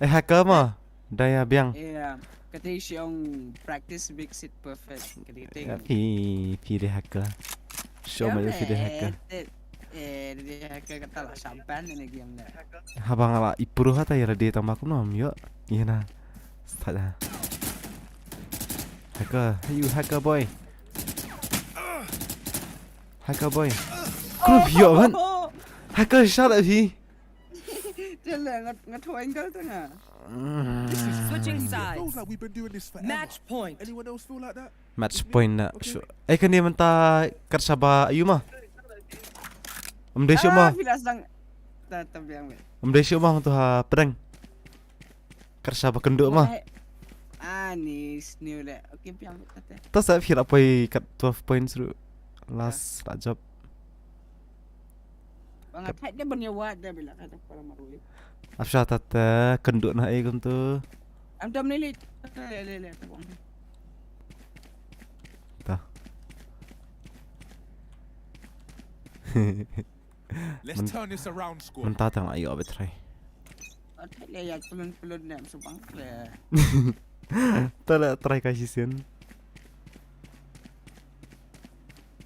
Eh, hacker ma. Da ya biang. Iya. Kata shong practice makes it perfect. Kata kata. Ya phi phi de hacker. Show me phi de hacker. Eh, de hacker kata la sampan ini game le. Haba nga la ipru hata ya de tama kumno yo. Iya na. Start ha. Hacker, hey you hacker boy. Hacker boy. Krup yo man. Hacker shot at he. Tell her, ngat ngat ho angle tanga. Switching sides. Feels like we've been doing this forever. Match point. Anyone else feel like that? Match point na. Sure. Eh kane mynta kat shaba ayu ma. Ym dei shu ma. Ah, phi la sdang. Ta ta biang me. Ym dei shu ma tu ha pdeng. Kat shaba kynduh ma. Ah ni sniew le. Okay biang kata. Ta sa phi la poi kat twelve points ru. Last la jop. Ba nga thait de ban ïa wad de bila ka da para marwei. Ap sha ta te kynduh na ei kumtu. Am dom ni lit. Le le le ta bong. Ta. Let's turn this around, squad. Mynta tang ayo abit try. Thait le ïa pelun pelun ne am subang le. Ta la try ka shisien.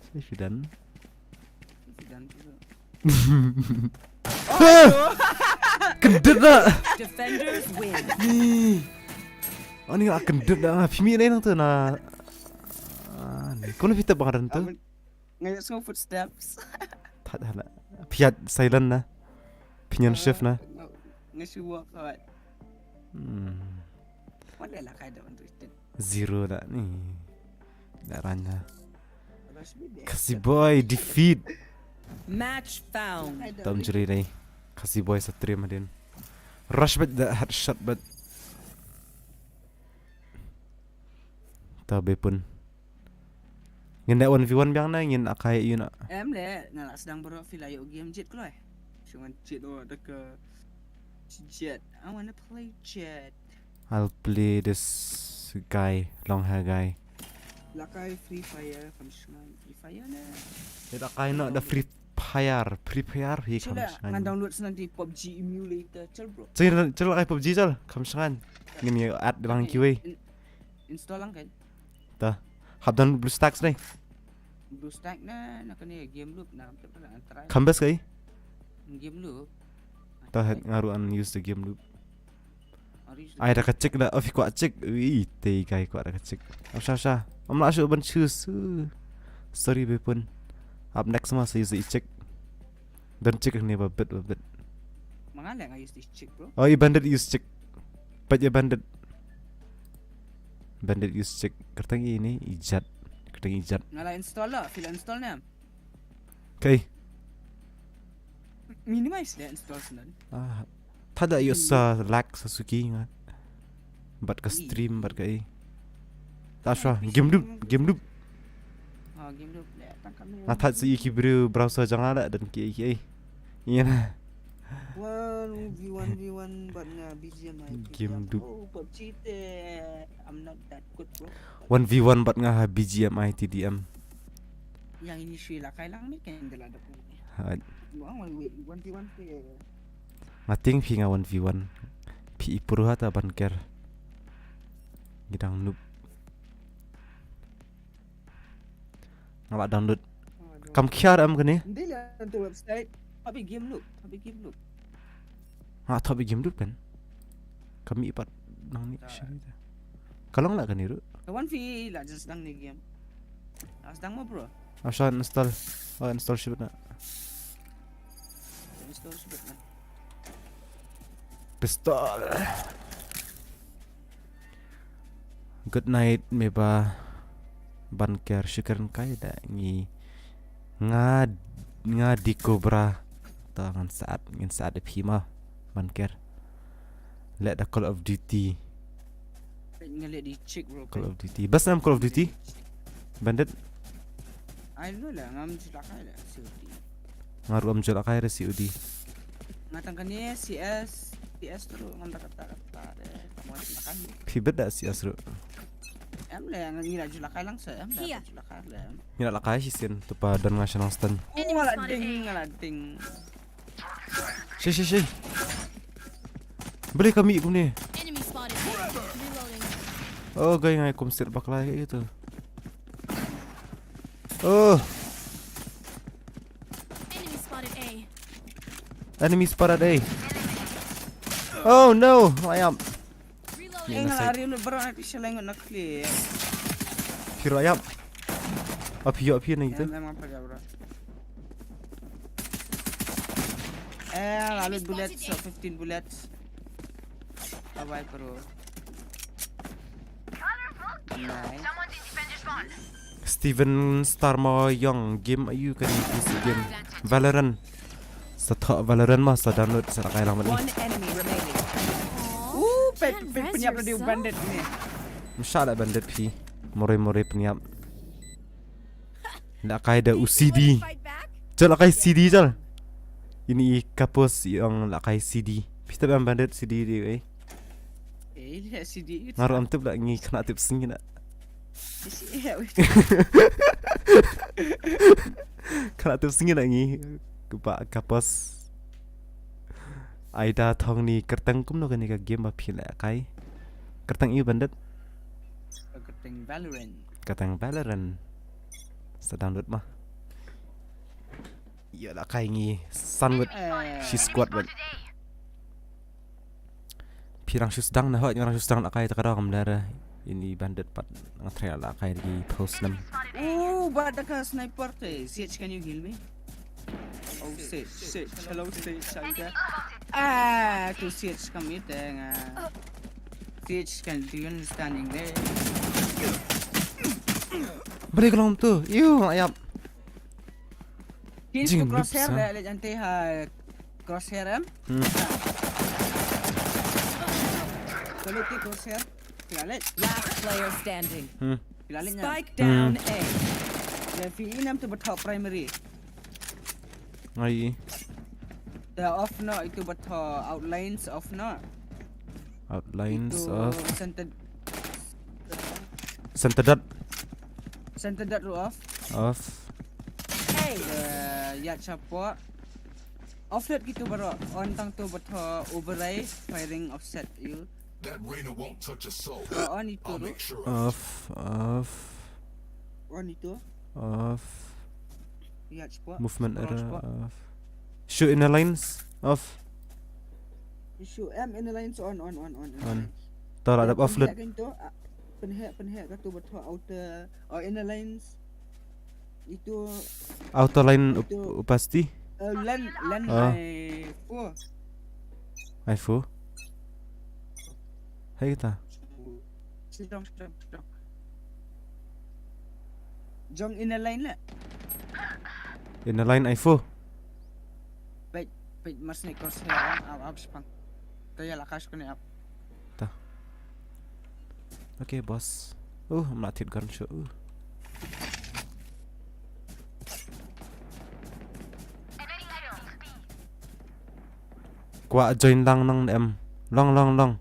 Sai phi done. Phi done tu. Kyndit na. Defenders win. Ni. Ani nga kyndit na. Phi mi nai nang tu na. Ah, ni. Kumno phi tep ba nga don tu? Nga ïohsngew footsteps. Thait hala. Phi ïa silent na. Phi ñion shift na. Nga shu walk out. Hmm. Wat le la kai da un tu. Zero da ni. Da ranya. Khasi boy defeat. Match found. Tam jri dai. Khasi boy sa trim hadin. Rush bad da headshot bad. Ta be pun. Ngin da one v one biang na ngin akai ïa na. Em le, nga la sdang bro phi la ïoh game jied kloi. Shu ngan jied o da ka jied. I wanna play jied. I'll play this guy, long hair guy. La kai Free Fire kam shman Free Fire ne. Ita kai no da Free Fire, Free Fire hi kam shman. Ngan download snan di PUBG emulator chal bro. Chal chal kai PUBG chal kam shman. Ngin ïa add lang kiwei. Install lang kan. Ta. Hap download BlueStacks dai. BlueStack na na kane game loop na. Kam bes kai. Game loop. Ta het ngaru an use the game loop. Ai da ka chick da, oh, kwah chick. Ui, te kai kwah da ka chick. Am sha sha. Am la shu ban choose. Sorry be pun. Up next ma sa use i chick. Don chick ne ba bit ba bit. Manga le nga use this chick bro. Oh, i bandit use chick. Pat i bandit. Bandit use chick. Kertang ini ijat. Kertang ijat. Nga la install la, fil install ne. Okay. Minimize le install snan. Ah, tada ïoh sa lag sa suki nga. Bad ka stream bad ka i. Ta shwa game loop, game loop. Ah, game loop le tang kami. Nga thad sa i ki briew browser jong nga la dan ki i ki i. Ïa na. One v one v one bad nga B G M I. Game loop. Oh, PUBG te I'm not that good bro. One v one bad nga ha B G M I T D M. Yang ini shui la kai lang ni kan de la dok ni. Hai. Wang wang wait one v one te. Nga ting phi nga one v one. Phi i pruha ta ban ker. Ngi dang noob. Nga ba download. Kam khiar em kane. Ndei la tu website. Happy game loop. Happy game loop. Ha, thop i game dup kan. Kami pat nang ni shari ta. Ka long la kani ru. Ka wan fi la just dang ni game. As dang mo bro. Asha install. Oh, install shibit na. Install shibit na. Pistol. Good night, me ba ban ker shikren kai da ngi nga nga di Cobra. Ta ngan saat, ngan saat da phi ma ban ker. Let the Call of Duty. Nga let di chick bro. Call of Duty. Bas nam Call of Duty? Bandit. Ai lo la ngam jula kai la C O D. Nga ruam jula kai da C O D. Nga tang kane C S, C S tu ngam da kata kata de. Kamu sih makan. Phi bit da C S ruh. Em le, ngi la ju la kai lang sa, em le, Here. Ju la kai le. Ngi la kai shisien, tu pa don nga shanong stun. Enemy Oh, la spotted ding, A. La ding. Shi, shi, shi. Beli kami kumne. Enemy spotted A. Reloading. Oh, gai ngai kum sir bakla kayak gitu. Oh. Enemy spotted A. Enemy spotted A. Oh no, ayam. Reloading. Eng la ri lu bro na ti shaleng na clear. Piro ayam. Api api na gitu. Em, em, apa ya, bro? Eh, lalu bullets, so fifteen bullets. Bye bye, bro. Nice. Steven Starmer Young, game ayu kane PC game? Valorant. Sa thoh Valorant ma sa download sa kai lang mani. One enemy remaining. Ooh, pe pe pynïap la dei u bandit ni. Msha la bandit phi. More more pynïap. La kai da u C D. Jal la kai C D jal. Ini i kapos i ong la kai C D. Phi tip em bandit C D dei eh. Eh, lihat C D. Nga ruh ym tip la ngi khynnah tip sngi na. Khynnah tip sngi na ngi. Ba kapos. Aida Thongni, kyrteng kumno kane ka game ba phi la kai? Kyrteng i bandit. Kyrteng Valorant. Kyrteng Valorant. Sa download ma. Ïa la kai ngi san wut. Eh. Shi squad wut. Phi rang shu sdang na hoi, ngi rang shu sdang la kai ta ka dong kam lere. Ini bandit pat nga try la kai di post nem. Oh, ba da ka sniper te. C H, can you heal me? Oh, C H, C H, hello, C H, Aida. Ah, tu C H kami te nga. C H, can, do you understand English? Beri kelong tu. Iu, ayap. Kin Jing, tu crosshair dup sa. Dah, lihat nanti ha crosshair em. Hmm. Kalau tu crosshair, kita lihat. Last player standing. Hmm. Kita lihat nya. Spike down A. Ya, fi inam tu betul primary. Ai. Dah off no, itu betul outlines off no. Outlines itu of center, center dot. Center dot ruh off. Off. Hey. Eh, ya chapo. Offset gitu baru. On tang tu betul overlay firing offset you. That Reyna won't touch a soul. Oh, on itu I'll ruh. Make sure of. Off, off. On itu. Off. Ya chapo. Movement error off. Shoot inner lines off. Issue em inner lines on, on, on, on, on. On. Tar ada offload. Pynhek kan tu, ah, pynhek, pynhek ka tu betul outer, oh, inner lines. Itu outer line itu opacity. Eh, len, len oh. I four. I four. Hai kita. Sidong, sidong, sidong. Jong inner line la. Inner line I four. Peit, peit mas ni crosshair, up, up, spang. Kaya la cash kena up. Ta. Okay, boss. Uh, mati gun show. Uh. Kwah join lang nang em. Long, long, long.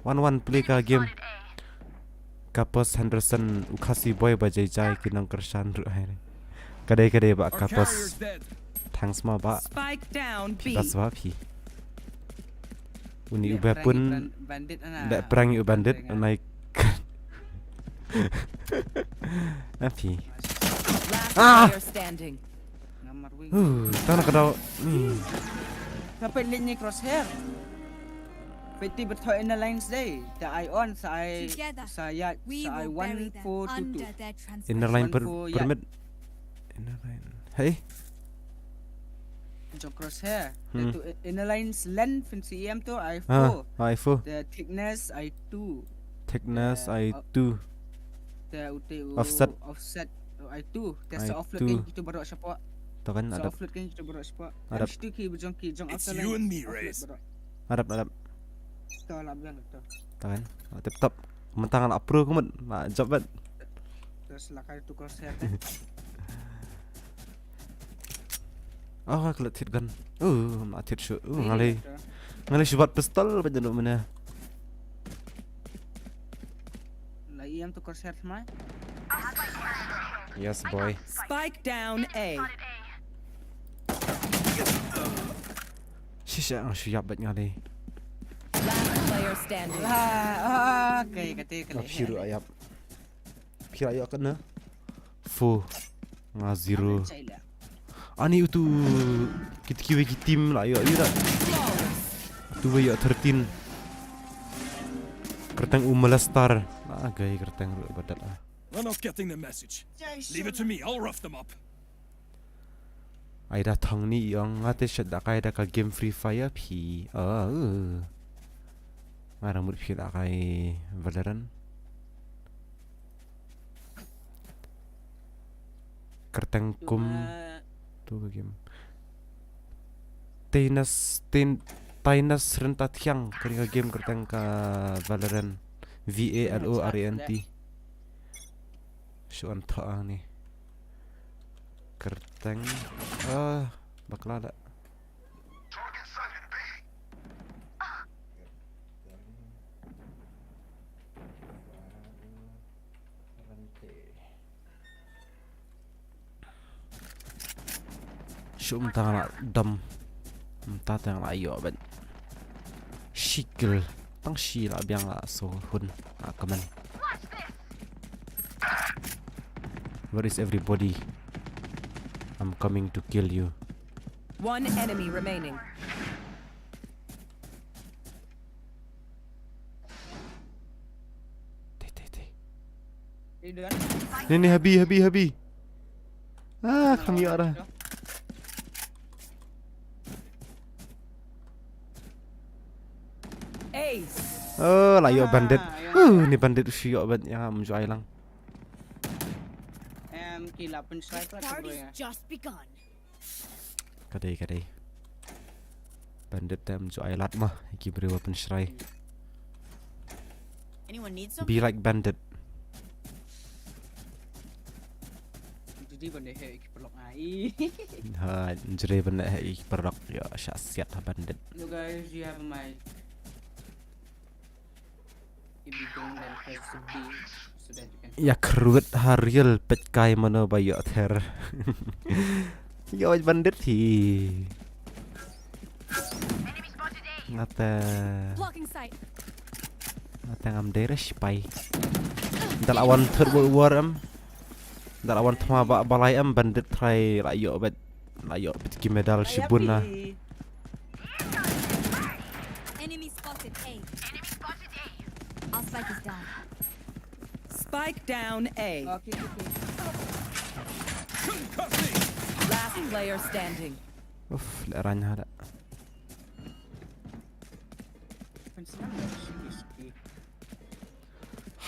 One one play ka game. Kapos Henderson u Khasi boy ba jai jai ki nang kershan ruh hai. Kadai kadai ba Kapos. Thanks ma ba. Spike down B. Bas ba phi. Uni u bepun. Bandit ana. Dak perang u bandit ana. Api. Last player standing. Namar wing. Uh, tana ka daw. Hmm. Sampai ni ni crosshair. Peti betul inner lines dei. The ion sa I sa ya sa I one four two two. Inner line per permit. Inner line. Hey. Jong crosshair. Hmm. Itu inner lines length fin C M tu I four. Ah, I four. The thickness I two. Thickness I two. Te ute u offset. Offset, uh, I two. Te sa offload kan kita baru siapa? Takan ada. Offload kan kita baru siapa? Ada. Situ ki bujong ki jong after line. It's you and me, Raze. Arab, Arab. Takan. Tip top. Mentang la pro kumut. La job bet. Terus la kai tu crosshair kan. Oh, ka la thied gun. Uh, ma thied shu. Uh, nga lei. Nga lei shu bat pistol ba jadu mena. La iem tu kurser mai. Yes, boy. Spike down A. Shisha, ang shu yap bat nga lei. Last player standing. Ah, okay, kate kale. Phiru ayap. Phiru ayap kana. Four. Nga zero. Ani utu kit kiwe ki team la ïoh ïoh da. Tu we ïoh thirteen. Kyrteng u Malastar. Ah, gai kyrteng ruh badat ah. We're not getting the message. Leave it to me, I'll rough them up. Ai da thong ni ïong nga te shet da kai da ka game Free Fire phi. Ah, uh. Nga rang mut phi da kai Valorant. Kyrteng kum. Tu ka game. Tainas, Tain-, Tainas Renta Thiang. Kani ka game kyrteng ka Valorant. V A L O R A N T. Shu an tha ni. Kyrteng. Ah, bakla da. Shu mynta nga la dom. Mynta tang la ïoh ban. Shi kill. Tang shi la biang la so hun. Ah, kaman. Where is everybody? I'm coming to kill you. One enemy remaining. Te, te, te. Ni, ni, habi, habi, habi. Ah, kami arah. Ace. Oh, la ïoh bandit. Uh, ni bandit shu ïoh bandit ïa nga mynjur ai lang. Em, ki la pynshai pla ka bro ïa. Just begun. Ka dei, ka dei. Bandit te mynjur ai lad ma, ki briew ba pynshai. Anyone need something? Be like bandit. Judi ban dei heh ki paralok ai. Ha, judi ban dei heh ki paralok. Ïa, sha siat ha bandit. Yo guys, you have a mic. If you don't, then press the B so that you can. Ïa kyrwit ha riel peit kai mano ba ïoh ther. Ïoh bandit hi. Ngata. Blocking sight. Ngata ngam dei re sipai. Dal awan third world war em. Dal awan thma ba balai em bandit trai la ïoh bet. La ïoh bet ki medal shibun na. Enemy spotted A. Our spike is down. Spike down A. Okay, okay. Last player standing. Uff, la ranya da.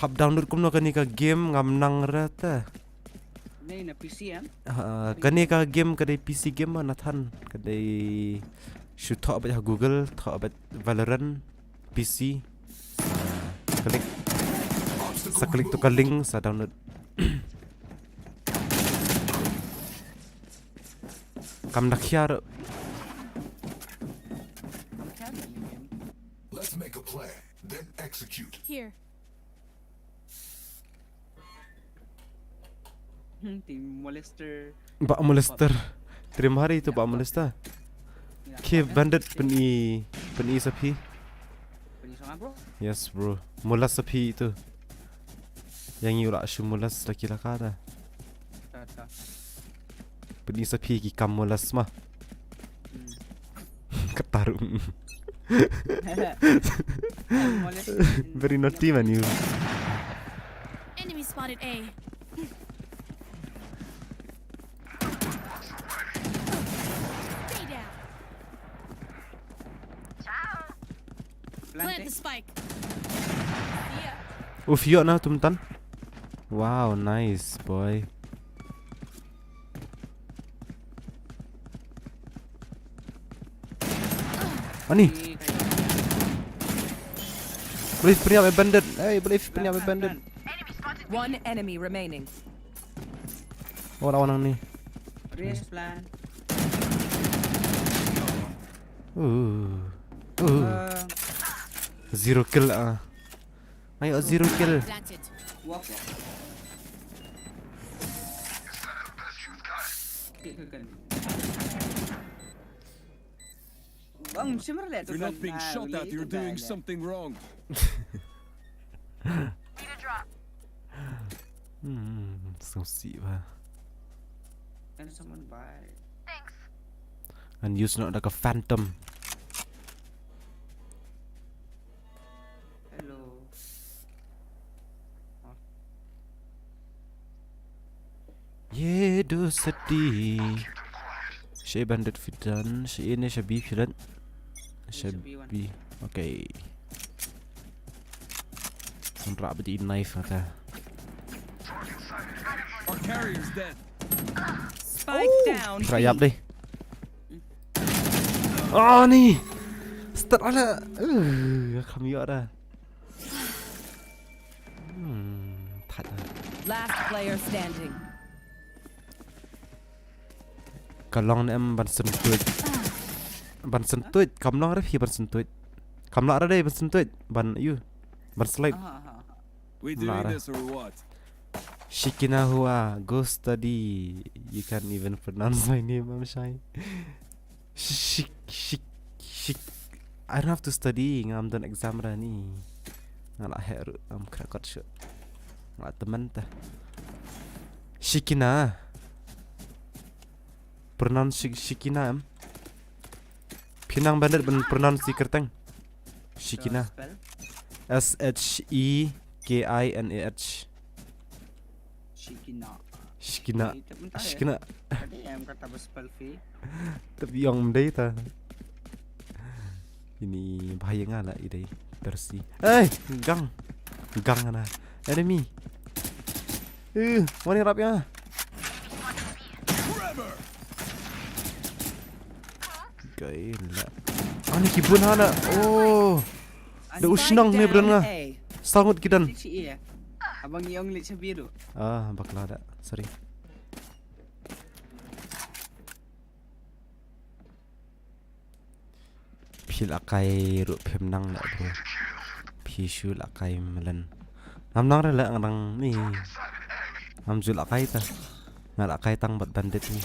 Hap download kumno kane ka game ngam nang re te. Kane na P C em? Ha, kane ka game ka dei P C game ma Nathan. Ka dei shu thoh bad ha Google, thoh bad Valorant P C. Sa klik. Sa klik tu ka link sa download. Kam da khia ruh. Let's make a plan, then execute. Here. Hmm, team molester. Ba molester. Trim hari tu ba molester. Ki bandit pyn-i, pyn-i sa phi. Pyn-i sa nga, bro? Yes, bro. Molest sa phi tu. Ïa ngi u la shu molest la ki la ka da. Ta, ta. Pyn-i sa phi ki kam molest ma. Hmm. Kata ruh. Molest. Very naughty man you. Enemy spotted A. Stay down. Plant the spike. Uff, ïoh na tum tan. Wow, nice boy. Ani. Boleh pria me bandit. Hey, boleh pria me bandit. One enemy remaining. Oh, lawan nang ni. Raise plan. Uh. Uh. Zero kill ah. Ayo, zero kill. Planted. Walk, walk. Bang, shimmer le tu. If you're not being shot at, you're doing something wrong. Hmm, so sweet ba. Can someone buy? Thanks. And use not like a phantom. Hello. Ye do sati. She bandit fitan, she ini she bi filan. She bi. Okay. Nra bdi knife ata. Our carrier's dead. Spike down. Try up deh. Oh ni. Start ala. Uh, kam yo ada. Hmm, thait ah. Last player standing. Ka long ne em ban syn tuid. Ban syn tuid, kam long re phi ban syn tuid. Kam lah re dei ban syn tuid, ban yu. Ban slide. We doing this or what? Shikina Hua, go study. You can't even pronounce my name, I'm shy. Shik, shik, shik. I don't have to study, ngam don exam ra ni. Nga la heh ruh, ngam krakot shuh. Nga la temen ta. Shikina. Pronounce Shik-, Shikina em. Phi nang bandit ban pronounce kyrteng. Shikina. Spell? S H E K I N A H. Shikina. Shikina. Shikina. Tadi em kata ba spell phi. Tapi yang mdei ta. Ini bahaya nga la idei. Persi. Eh, gang. Gang ana. Enemy. Eh, wani rap ya. Gila. Ani kibun hana. Oh. Da ushnong ne bren nga. Sangut kidan. Abang yong le chabiru. Ah, bakla da. Sorry. Phi la kai ruh phim nang la bro. Phi shu la kai mlan. Ngam nang re la ngang ni. Ngam ju la kai ta. Nga la kai tang bad bandit ni.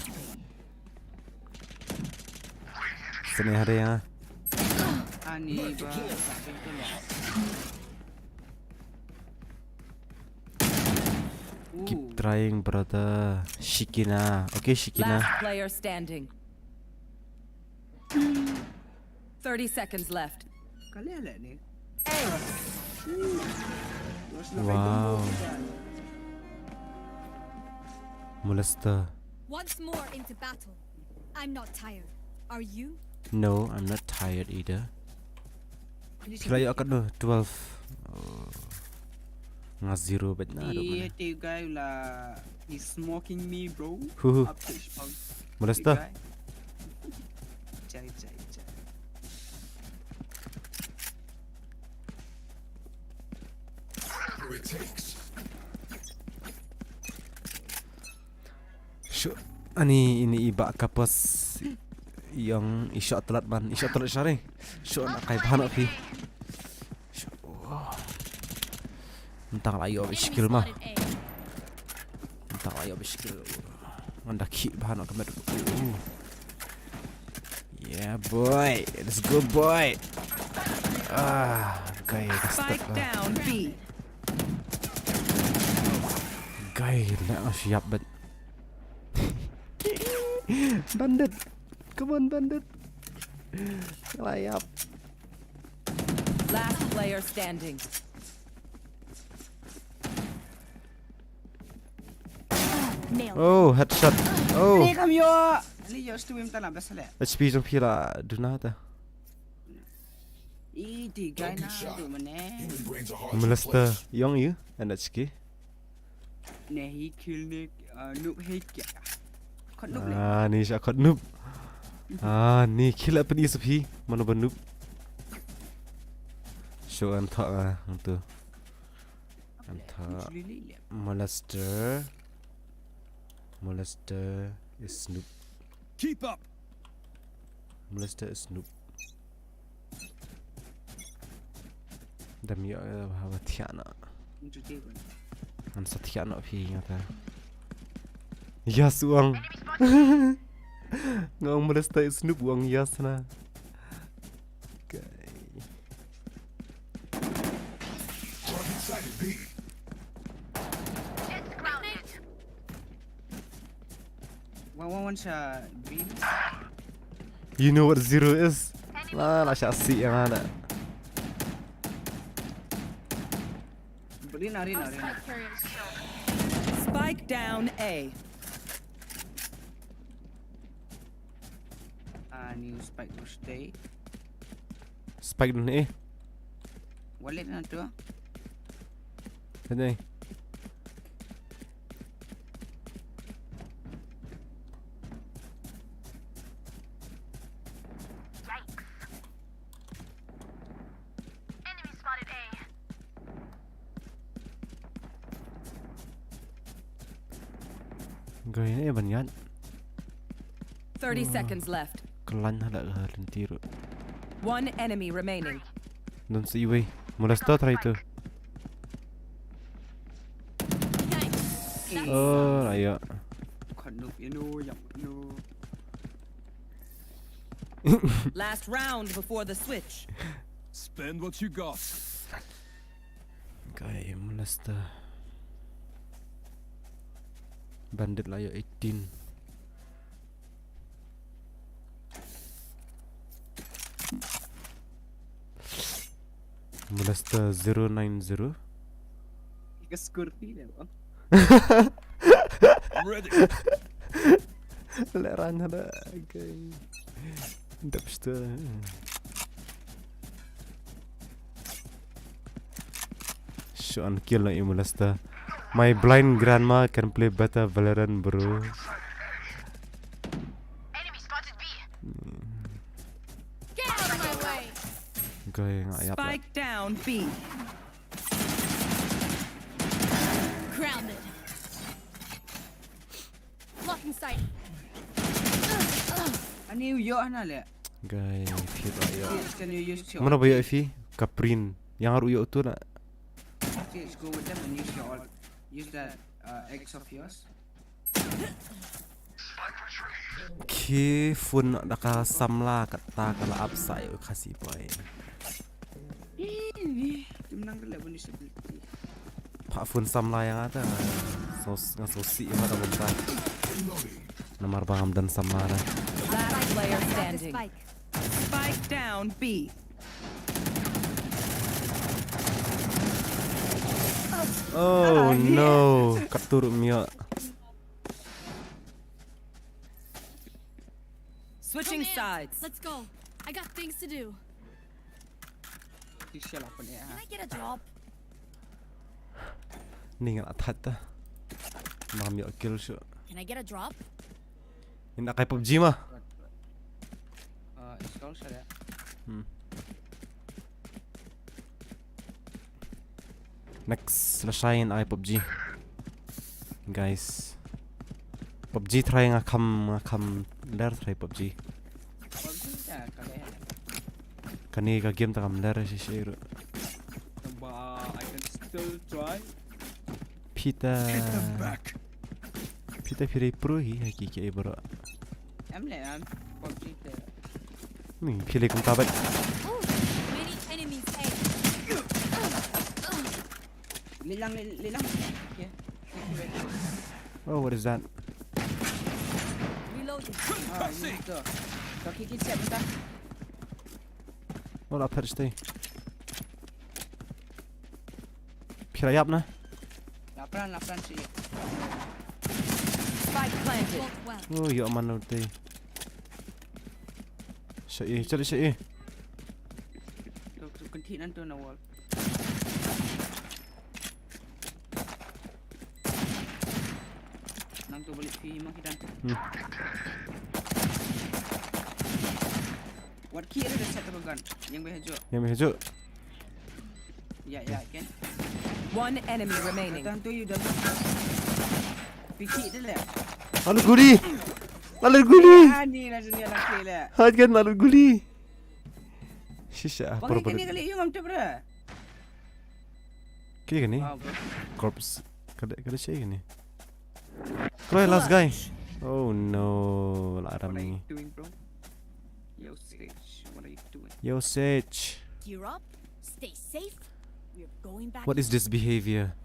Sini hari ya. Ani ba. Keep trying, brother. Shikina. Okay, Shikina. Last player standing. Thirty seconds left. Kali ala ni. Wow. Molester. Once more into battle. I'm not tired. Are you? No, I'm not tired either. Kila yo kat no, twelve. Oh. Nga zero bet na. Iya, tiga la. He's smoking me, bro. Hu, hu. Molester. Jai, jai, jai. Whatever it takes. Shu, ani ini i ba kapos yong i shot telat ban, i shot telat shari. Shu na kai ban phi. Shu. Ntang la yo skill ma. Ntang la yo skill. Ngan da ki ban ka met. Yeah, boy. Let's go, boy. Ah, guy, spike down B. Guy, na siap bet. Bandit. Come on, bandit. Layap. Last player standing. Nailed. Oh, headshot. Oh. Ni kam yo. Ni yo stu im tana basale. H P jong phi la duna ta. I ti gai na du mane. Molester yong yu and H K. Ne hi kill ne, uh, noob hi kya. Khot noob le. Ah, ni sha khot noob. Ah, ni kill up ni sapi. Mano ba noob. Show an tha, ah, tu. An tha. Molester. Molester is noob. Keep up. Molester is noob. Dam ïoh, eh, ba, ba thiah noh. Ngan sa thiah noh phi nga ta. Yes, u ong. Nga ong Molester is noob, u ong yes na. Okay. One, one, one shot B. You know what zero is? La, la shah sih ïa nga da. Beli nari, nari, nari. Spike down A. Ah, new spike to stay. Spike dun eh. Wallet na tu. Dun eh. Yikes. Enemy spotted A. Gai ne ban ïaid. Thirty seconds left. Klan hala ka lenti ruh. One enemy remaining. Don sa iwei. Molester try to. Oh, ayo. Khan nuk inu yak nu. Last round before the switch. Spend what you got. Guy Molester. Bandit la ïoh eighteen. Molester zero nine zero. Ka score phi ne bang. Ready. Leran ada. Okay. Dapster. Sean kill na Molester. My blind grandma can play better Valorant, bro. Enemy spotted B. Get out of my way. Okay, nga ïap lah. Spike down B. Grounded. Blocking sight. Ani u ïoh hana le. Guy, phi ba ïoh. Yes, can you use your Mano ba ïoh phi? Kaprin. Yang aru ïoh tu lah. Yes, go with them and use your ult. Use that, uh, X of yours. Ki phone da ka samla kata ka la ap sa ïoh Khasi boy. Ih, kim nang kala bun disability. Pha phone samla ïa nga ta. So, nga so si ïa nga ta bun ta. Namar ba ngam don samla da. Last player standing. Spike down B. Oh no, kat turut miak. Switching sides. Let's go. I got things to do. Can I get a drop? Ni nga la that ta. Ngam ïoh kill shuh. Can I get a drop? Ina kai PUBG ma. Uh, install sha da. Hmm. Next, la shai in ai PUBG. Guys. PUBG try nga kham, nga kham ler try PUBG. PUBG ta ka le. Kane ka game ta kam ler shi shi ruh. But I can still try. Phi ta. Get them back. Phi ta phi dei pro hi ha ki ki bro. Em le em PUBG player. Ni phi le kum ta bat. Many enemies A. Lilang, li-, lilang. Okay. Oh, what is that? Reloading. Ah, ini tu. Kaki kicap entah. Oh, la phet shtei. Phi la ïap na? La pran, la pran shi. Spike planted. Oh, ïoh man na utei. Sha i, chali sha i. Tu, tu kynthih nan tu na wall. Nang tu balik phi ma kita. Hmm. Wat ki ada set tu gun. Yang beh hajuk. Yang beh hajuk. Ya, ya, kan. One enemy remaining. Tang tu you dah. Phi ki dah le. Anu guri. Lalu guli. Ani la dunia la kele. Hajan lalu guli. Shisha ah, Bang, por ini kali yung am tebra. Kini kani? Ah, bro. Corpse. Kada kada shay kani. Koi last guy. Oh no, la What are you rami. Doing, bro? Yo, Sage, what are you doing? Yo, Sage. Gear up, stay safe. We're going back. What is this behavior?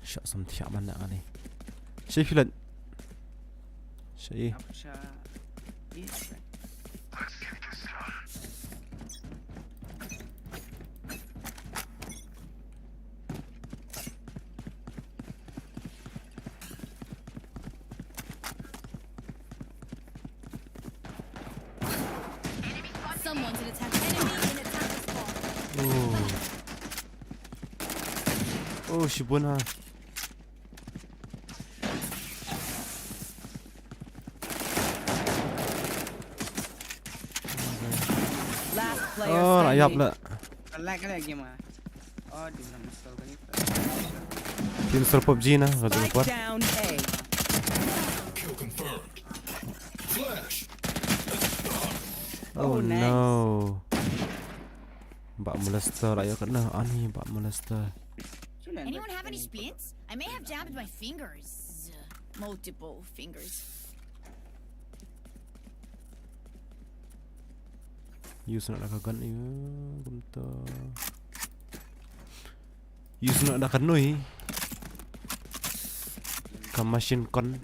Shah sam thiah man na kani. Shi filet. Shi. Apa sha? Yes. Someone's in attack. Enemy in attack spot. Oh. Oh, shibun ha. Last player Oh, la ïap standing. La. Lag lagi mah. Oh, di dalam install kali. Install pub G na, kata Spike kuat. Down A. Kill confirmed. Flash. Oh, Oh, nice. No. Bak molester lah ya kena ani bak molester. Anyone have any splints? I may have jammed my fingers. Multiple fingers. Use na ka gun ïa kumta. Use na ka noi. Ka machine gun.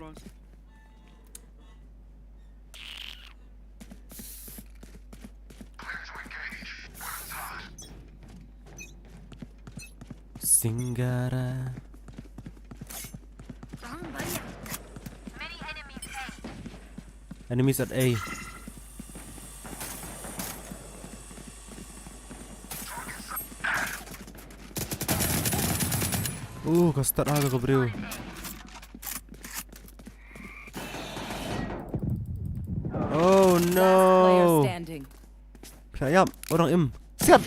Singara. Enemies at A. Uh, ka start ha ka briew. Oh no. Player standing. Phi ïap, orang im. Siap.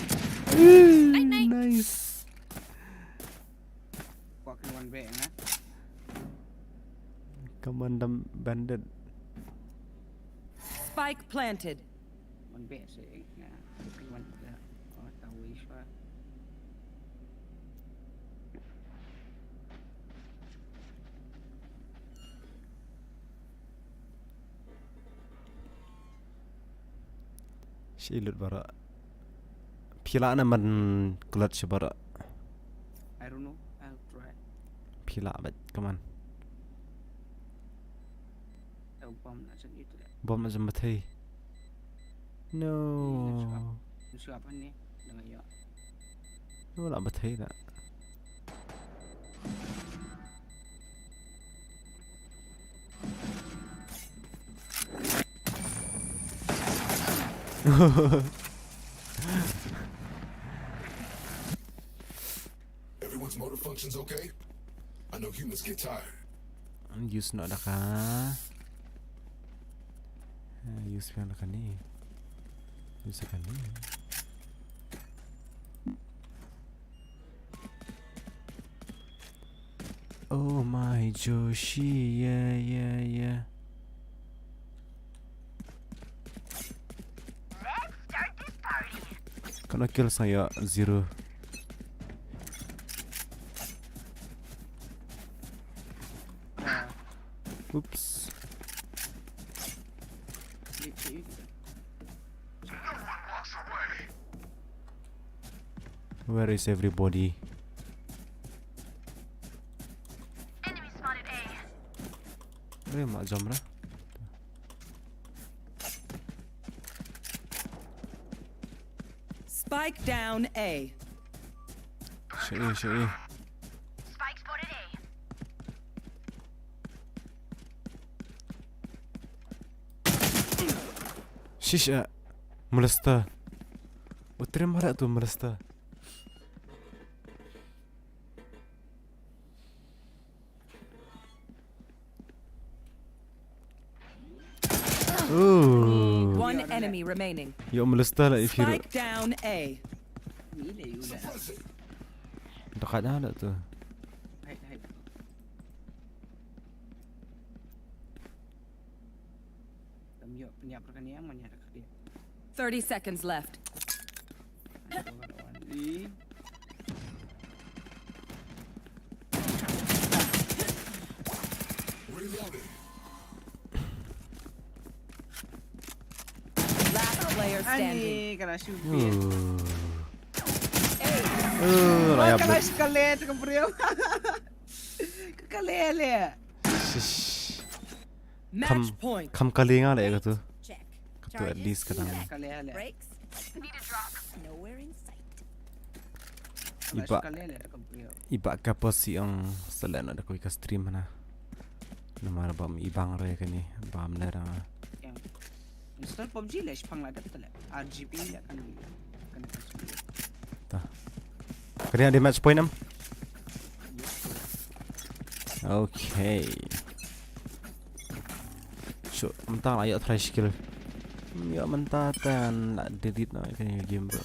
Nice, nice. Nice. Fucking one B na. Come on, the bandit. Spike planted. One B sih. Nah, fucking one B. Oh, tahu Isha. Shi lut bara. Phi lah na man clutch bara. I don't know. I'll try. Phi lah, but come on. Tau bom na san itu dah. Bom na jam batai. No. Ini suap. Ini suap ni. Dengan ya. Wala ba thei da. Everyone's motor functions okay? I know humans get tired. Use noh da ka. Eh, use phi da kane. Use da kane. Oh my Joshi, yeah, yeah, yeah. Kano kill saya zero. Oops. Where is everybody? Enemy spotted A. Where ma jump ra? Spike down A. Shit, shit. Spike spotted A. Shish, eh. Molester. Utre mara tu molester. Ooh. One enemy remaining. Ïoh Melista la i firu. Spike down A. Ni le yu da. Dekat dah dah tu. Hai, hai. Tam ïoh penyap rekan yang mana dekat dia. Thirty seconds left. Last player standing. Ani kena shoot. Uh. Eh, la ïap. Kena sekali tu kempriu. Kekali le. Shish. Match point. Kham kali nga le ka tu. Check. Ka tu at least ka dang. Kali le. Brakes. Nowhere in sight. Iba, iba ka pos ïong selen da kawei ka stream na. Namar bam ibang re kani bam le rang. Install PUBG le shipang la dep tele. R G B le kan kan. Ta. Kani ada match point em? Okay. Shu, mynta la ïoh try skill. Hmm, ïoh mynta tan la delete na kane game bro.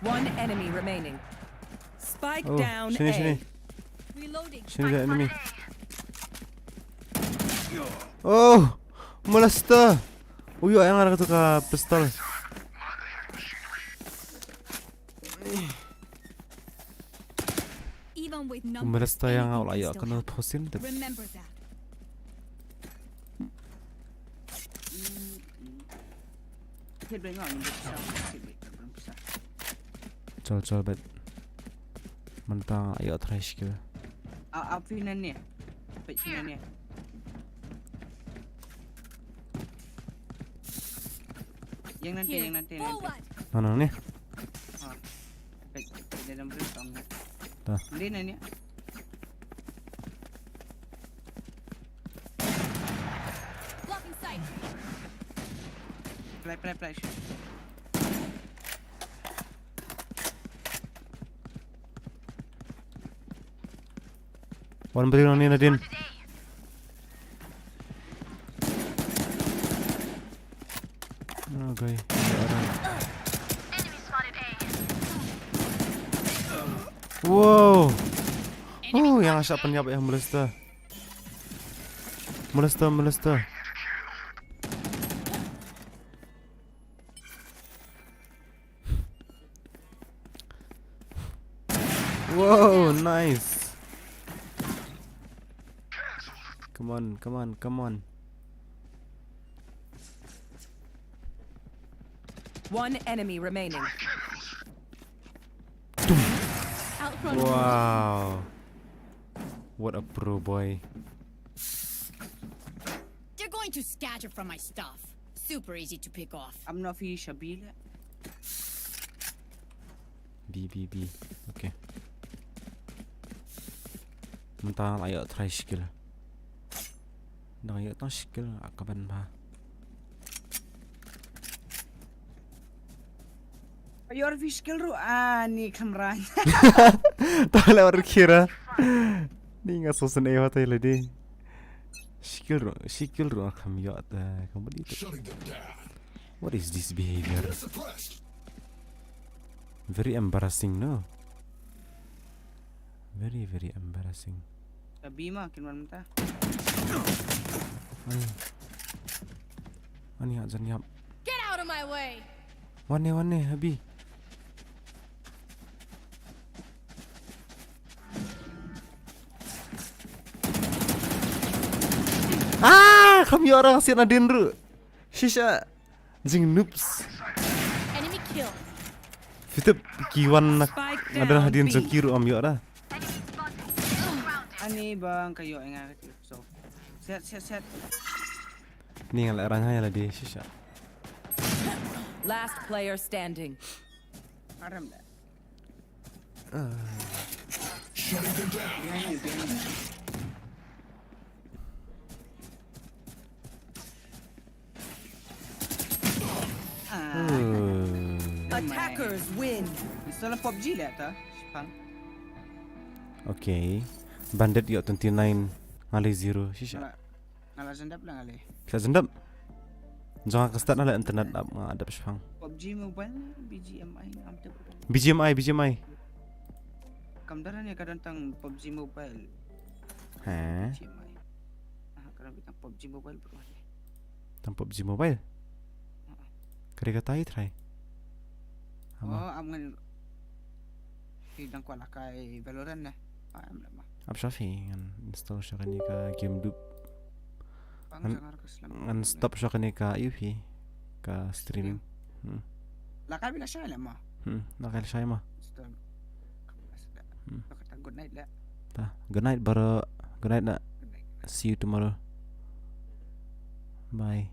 One enemy remaining. Spike down A. Shini, shini. Reloading. Shini ka enemy. Oh, Melista. Uyo, yang ada tu ka pistol. Even with numbers, Melista yang awak layak kena pusing tu. Remember that. Chol chol bet. Mynta ayo try skill. A a phi nangne. Phi nangne. Yang nanti, yang nanti, nanti. Mana ni? Ha. Phi phi dalam bridge tong. Dah. Nanti nangne. Blocking sight. Play play play. Wan beri nang ni Nadin. Okay. Wow. Oh, yang asak penyap yang Melista. Melista, Melista. Wow, nice. Come on, come on, come on. One enemy remaining. Wow. What a pro boy. They're going to scatter from my stuff. Super easy to pick off. I'm not finished, Shabila. B, B, B. Okay. Mynta la ïoh try skill. Dang ïoh tang skill a ka ban ba. Ïoh fi skill ruh ani khamran. Ta la ur kira. Ni nga so sen e wa ta la di. Skill ruh, skill ruh kham ïoh ta kham di. What is this behavior? Very embarrassing, no? Very, very embarrassing. Abi ma kin wan mynta. Ani. Ani ha jan yap. Get out of my way. Wan ne, wan ne, Abi. Ah, kham ïoh orang sian adin ruh. Shisha. Jing noobs. Enemy kill. Fitep kiwan nak. Spike down, ada hadin B. Jong kiru am ïoh da. Ani bang kayo enga so. Set set set. Ni ngal rang hai la di shisha. Last player standing. Aram da. Shutting them down. Attackers win. Install PUBG leh ta, shipang. Okay. Bandit ïoh twenty-nine. Nga leh zero. Shisha. Nga la, nga la jendap la nga leh. Sa jendap. Jong nga ka start na leh internet app nga dap shipang. PUBG Mobile, BGMI, am te. BGMI, BGMI. Kam dara ne ka don tang PUBG Mobile. He. BGMI. Ah, ka don tang PUBG Mobile bro. Tang PUBG Mobile. Kare ka tai try. Oh, am ngan. Phi dang kwah la kai Valorant ne. Ah, am la ma. Ap sha phi ngan install sha kane ka game dup. Ngan stop sha kane ka ïu phi ka streaming. Hmm. La kai bila shai la ma. Hmm, la kai shai ma. Hmm. Good night la. Ta, good night bro. Good night na. See you tomorrow. Bye.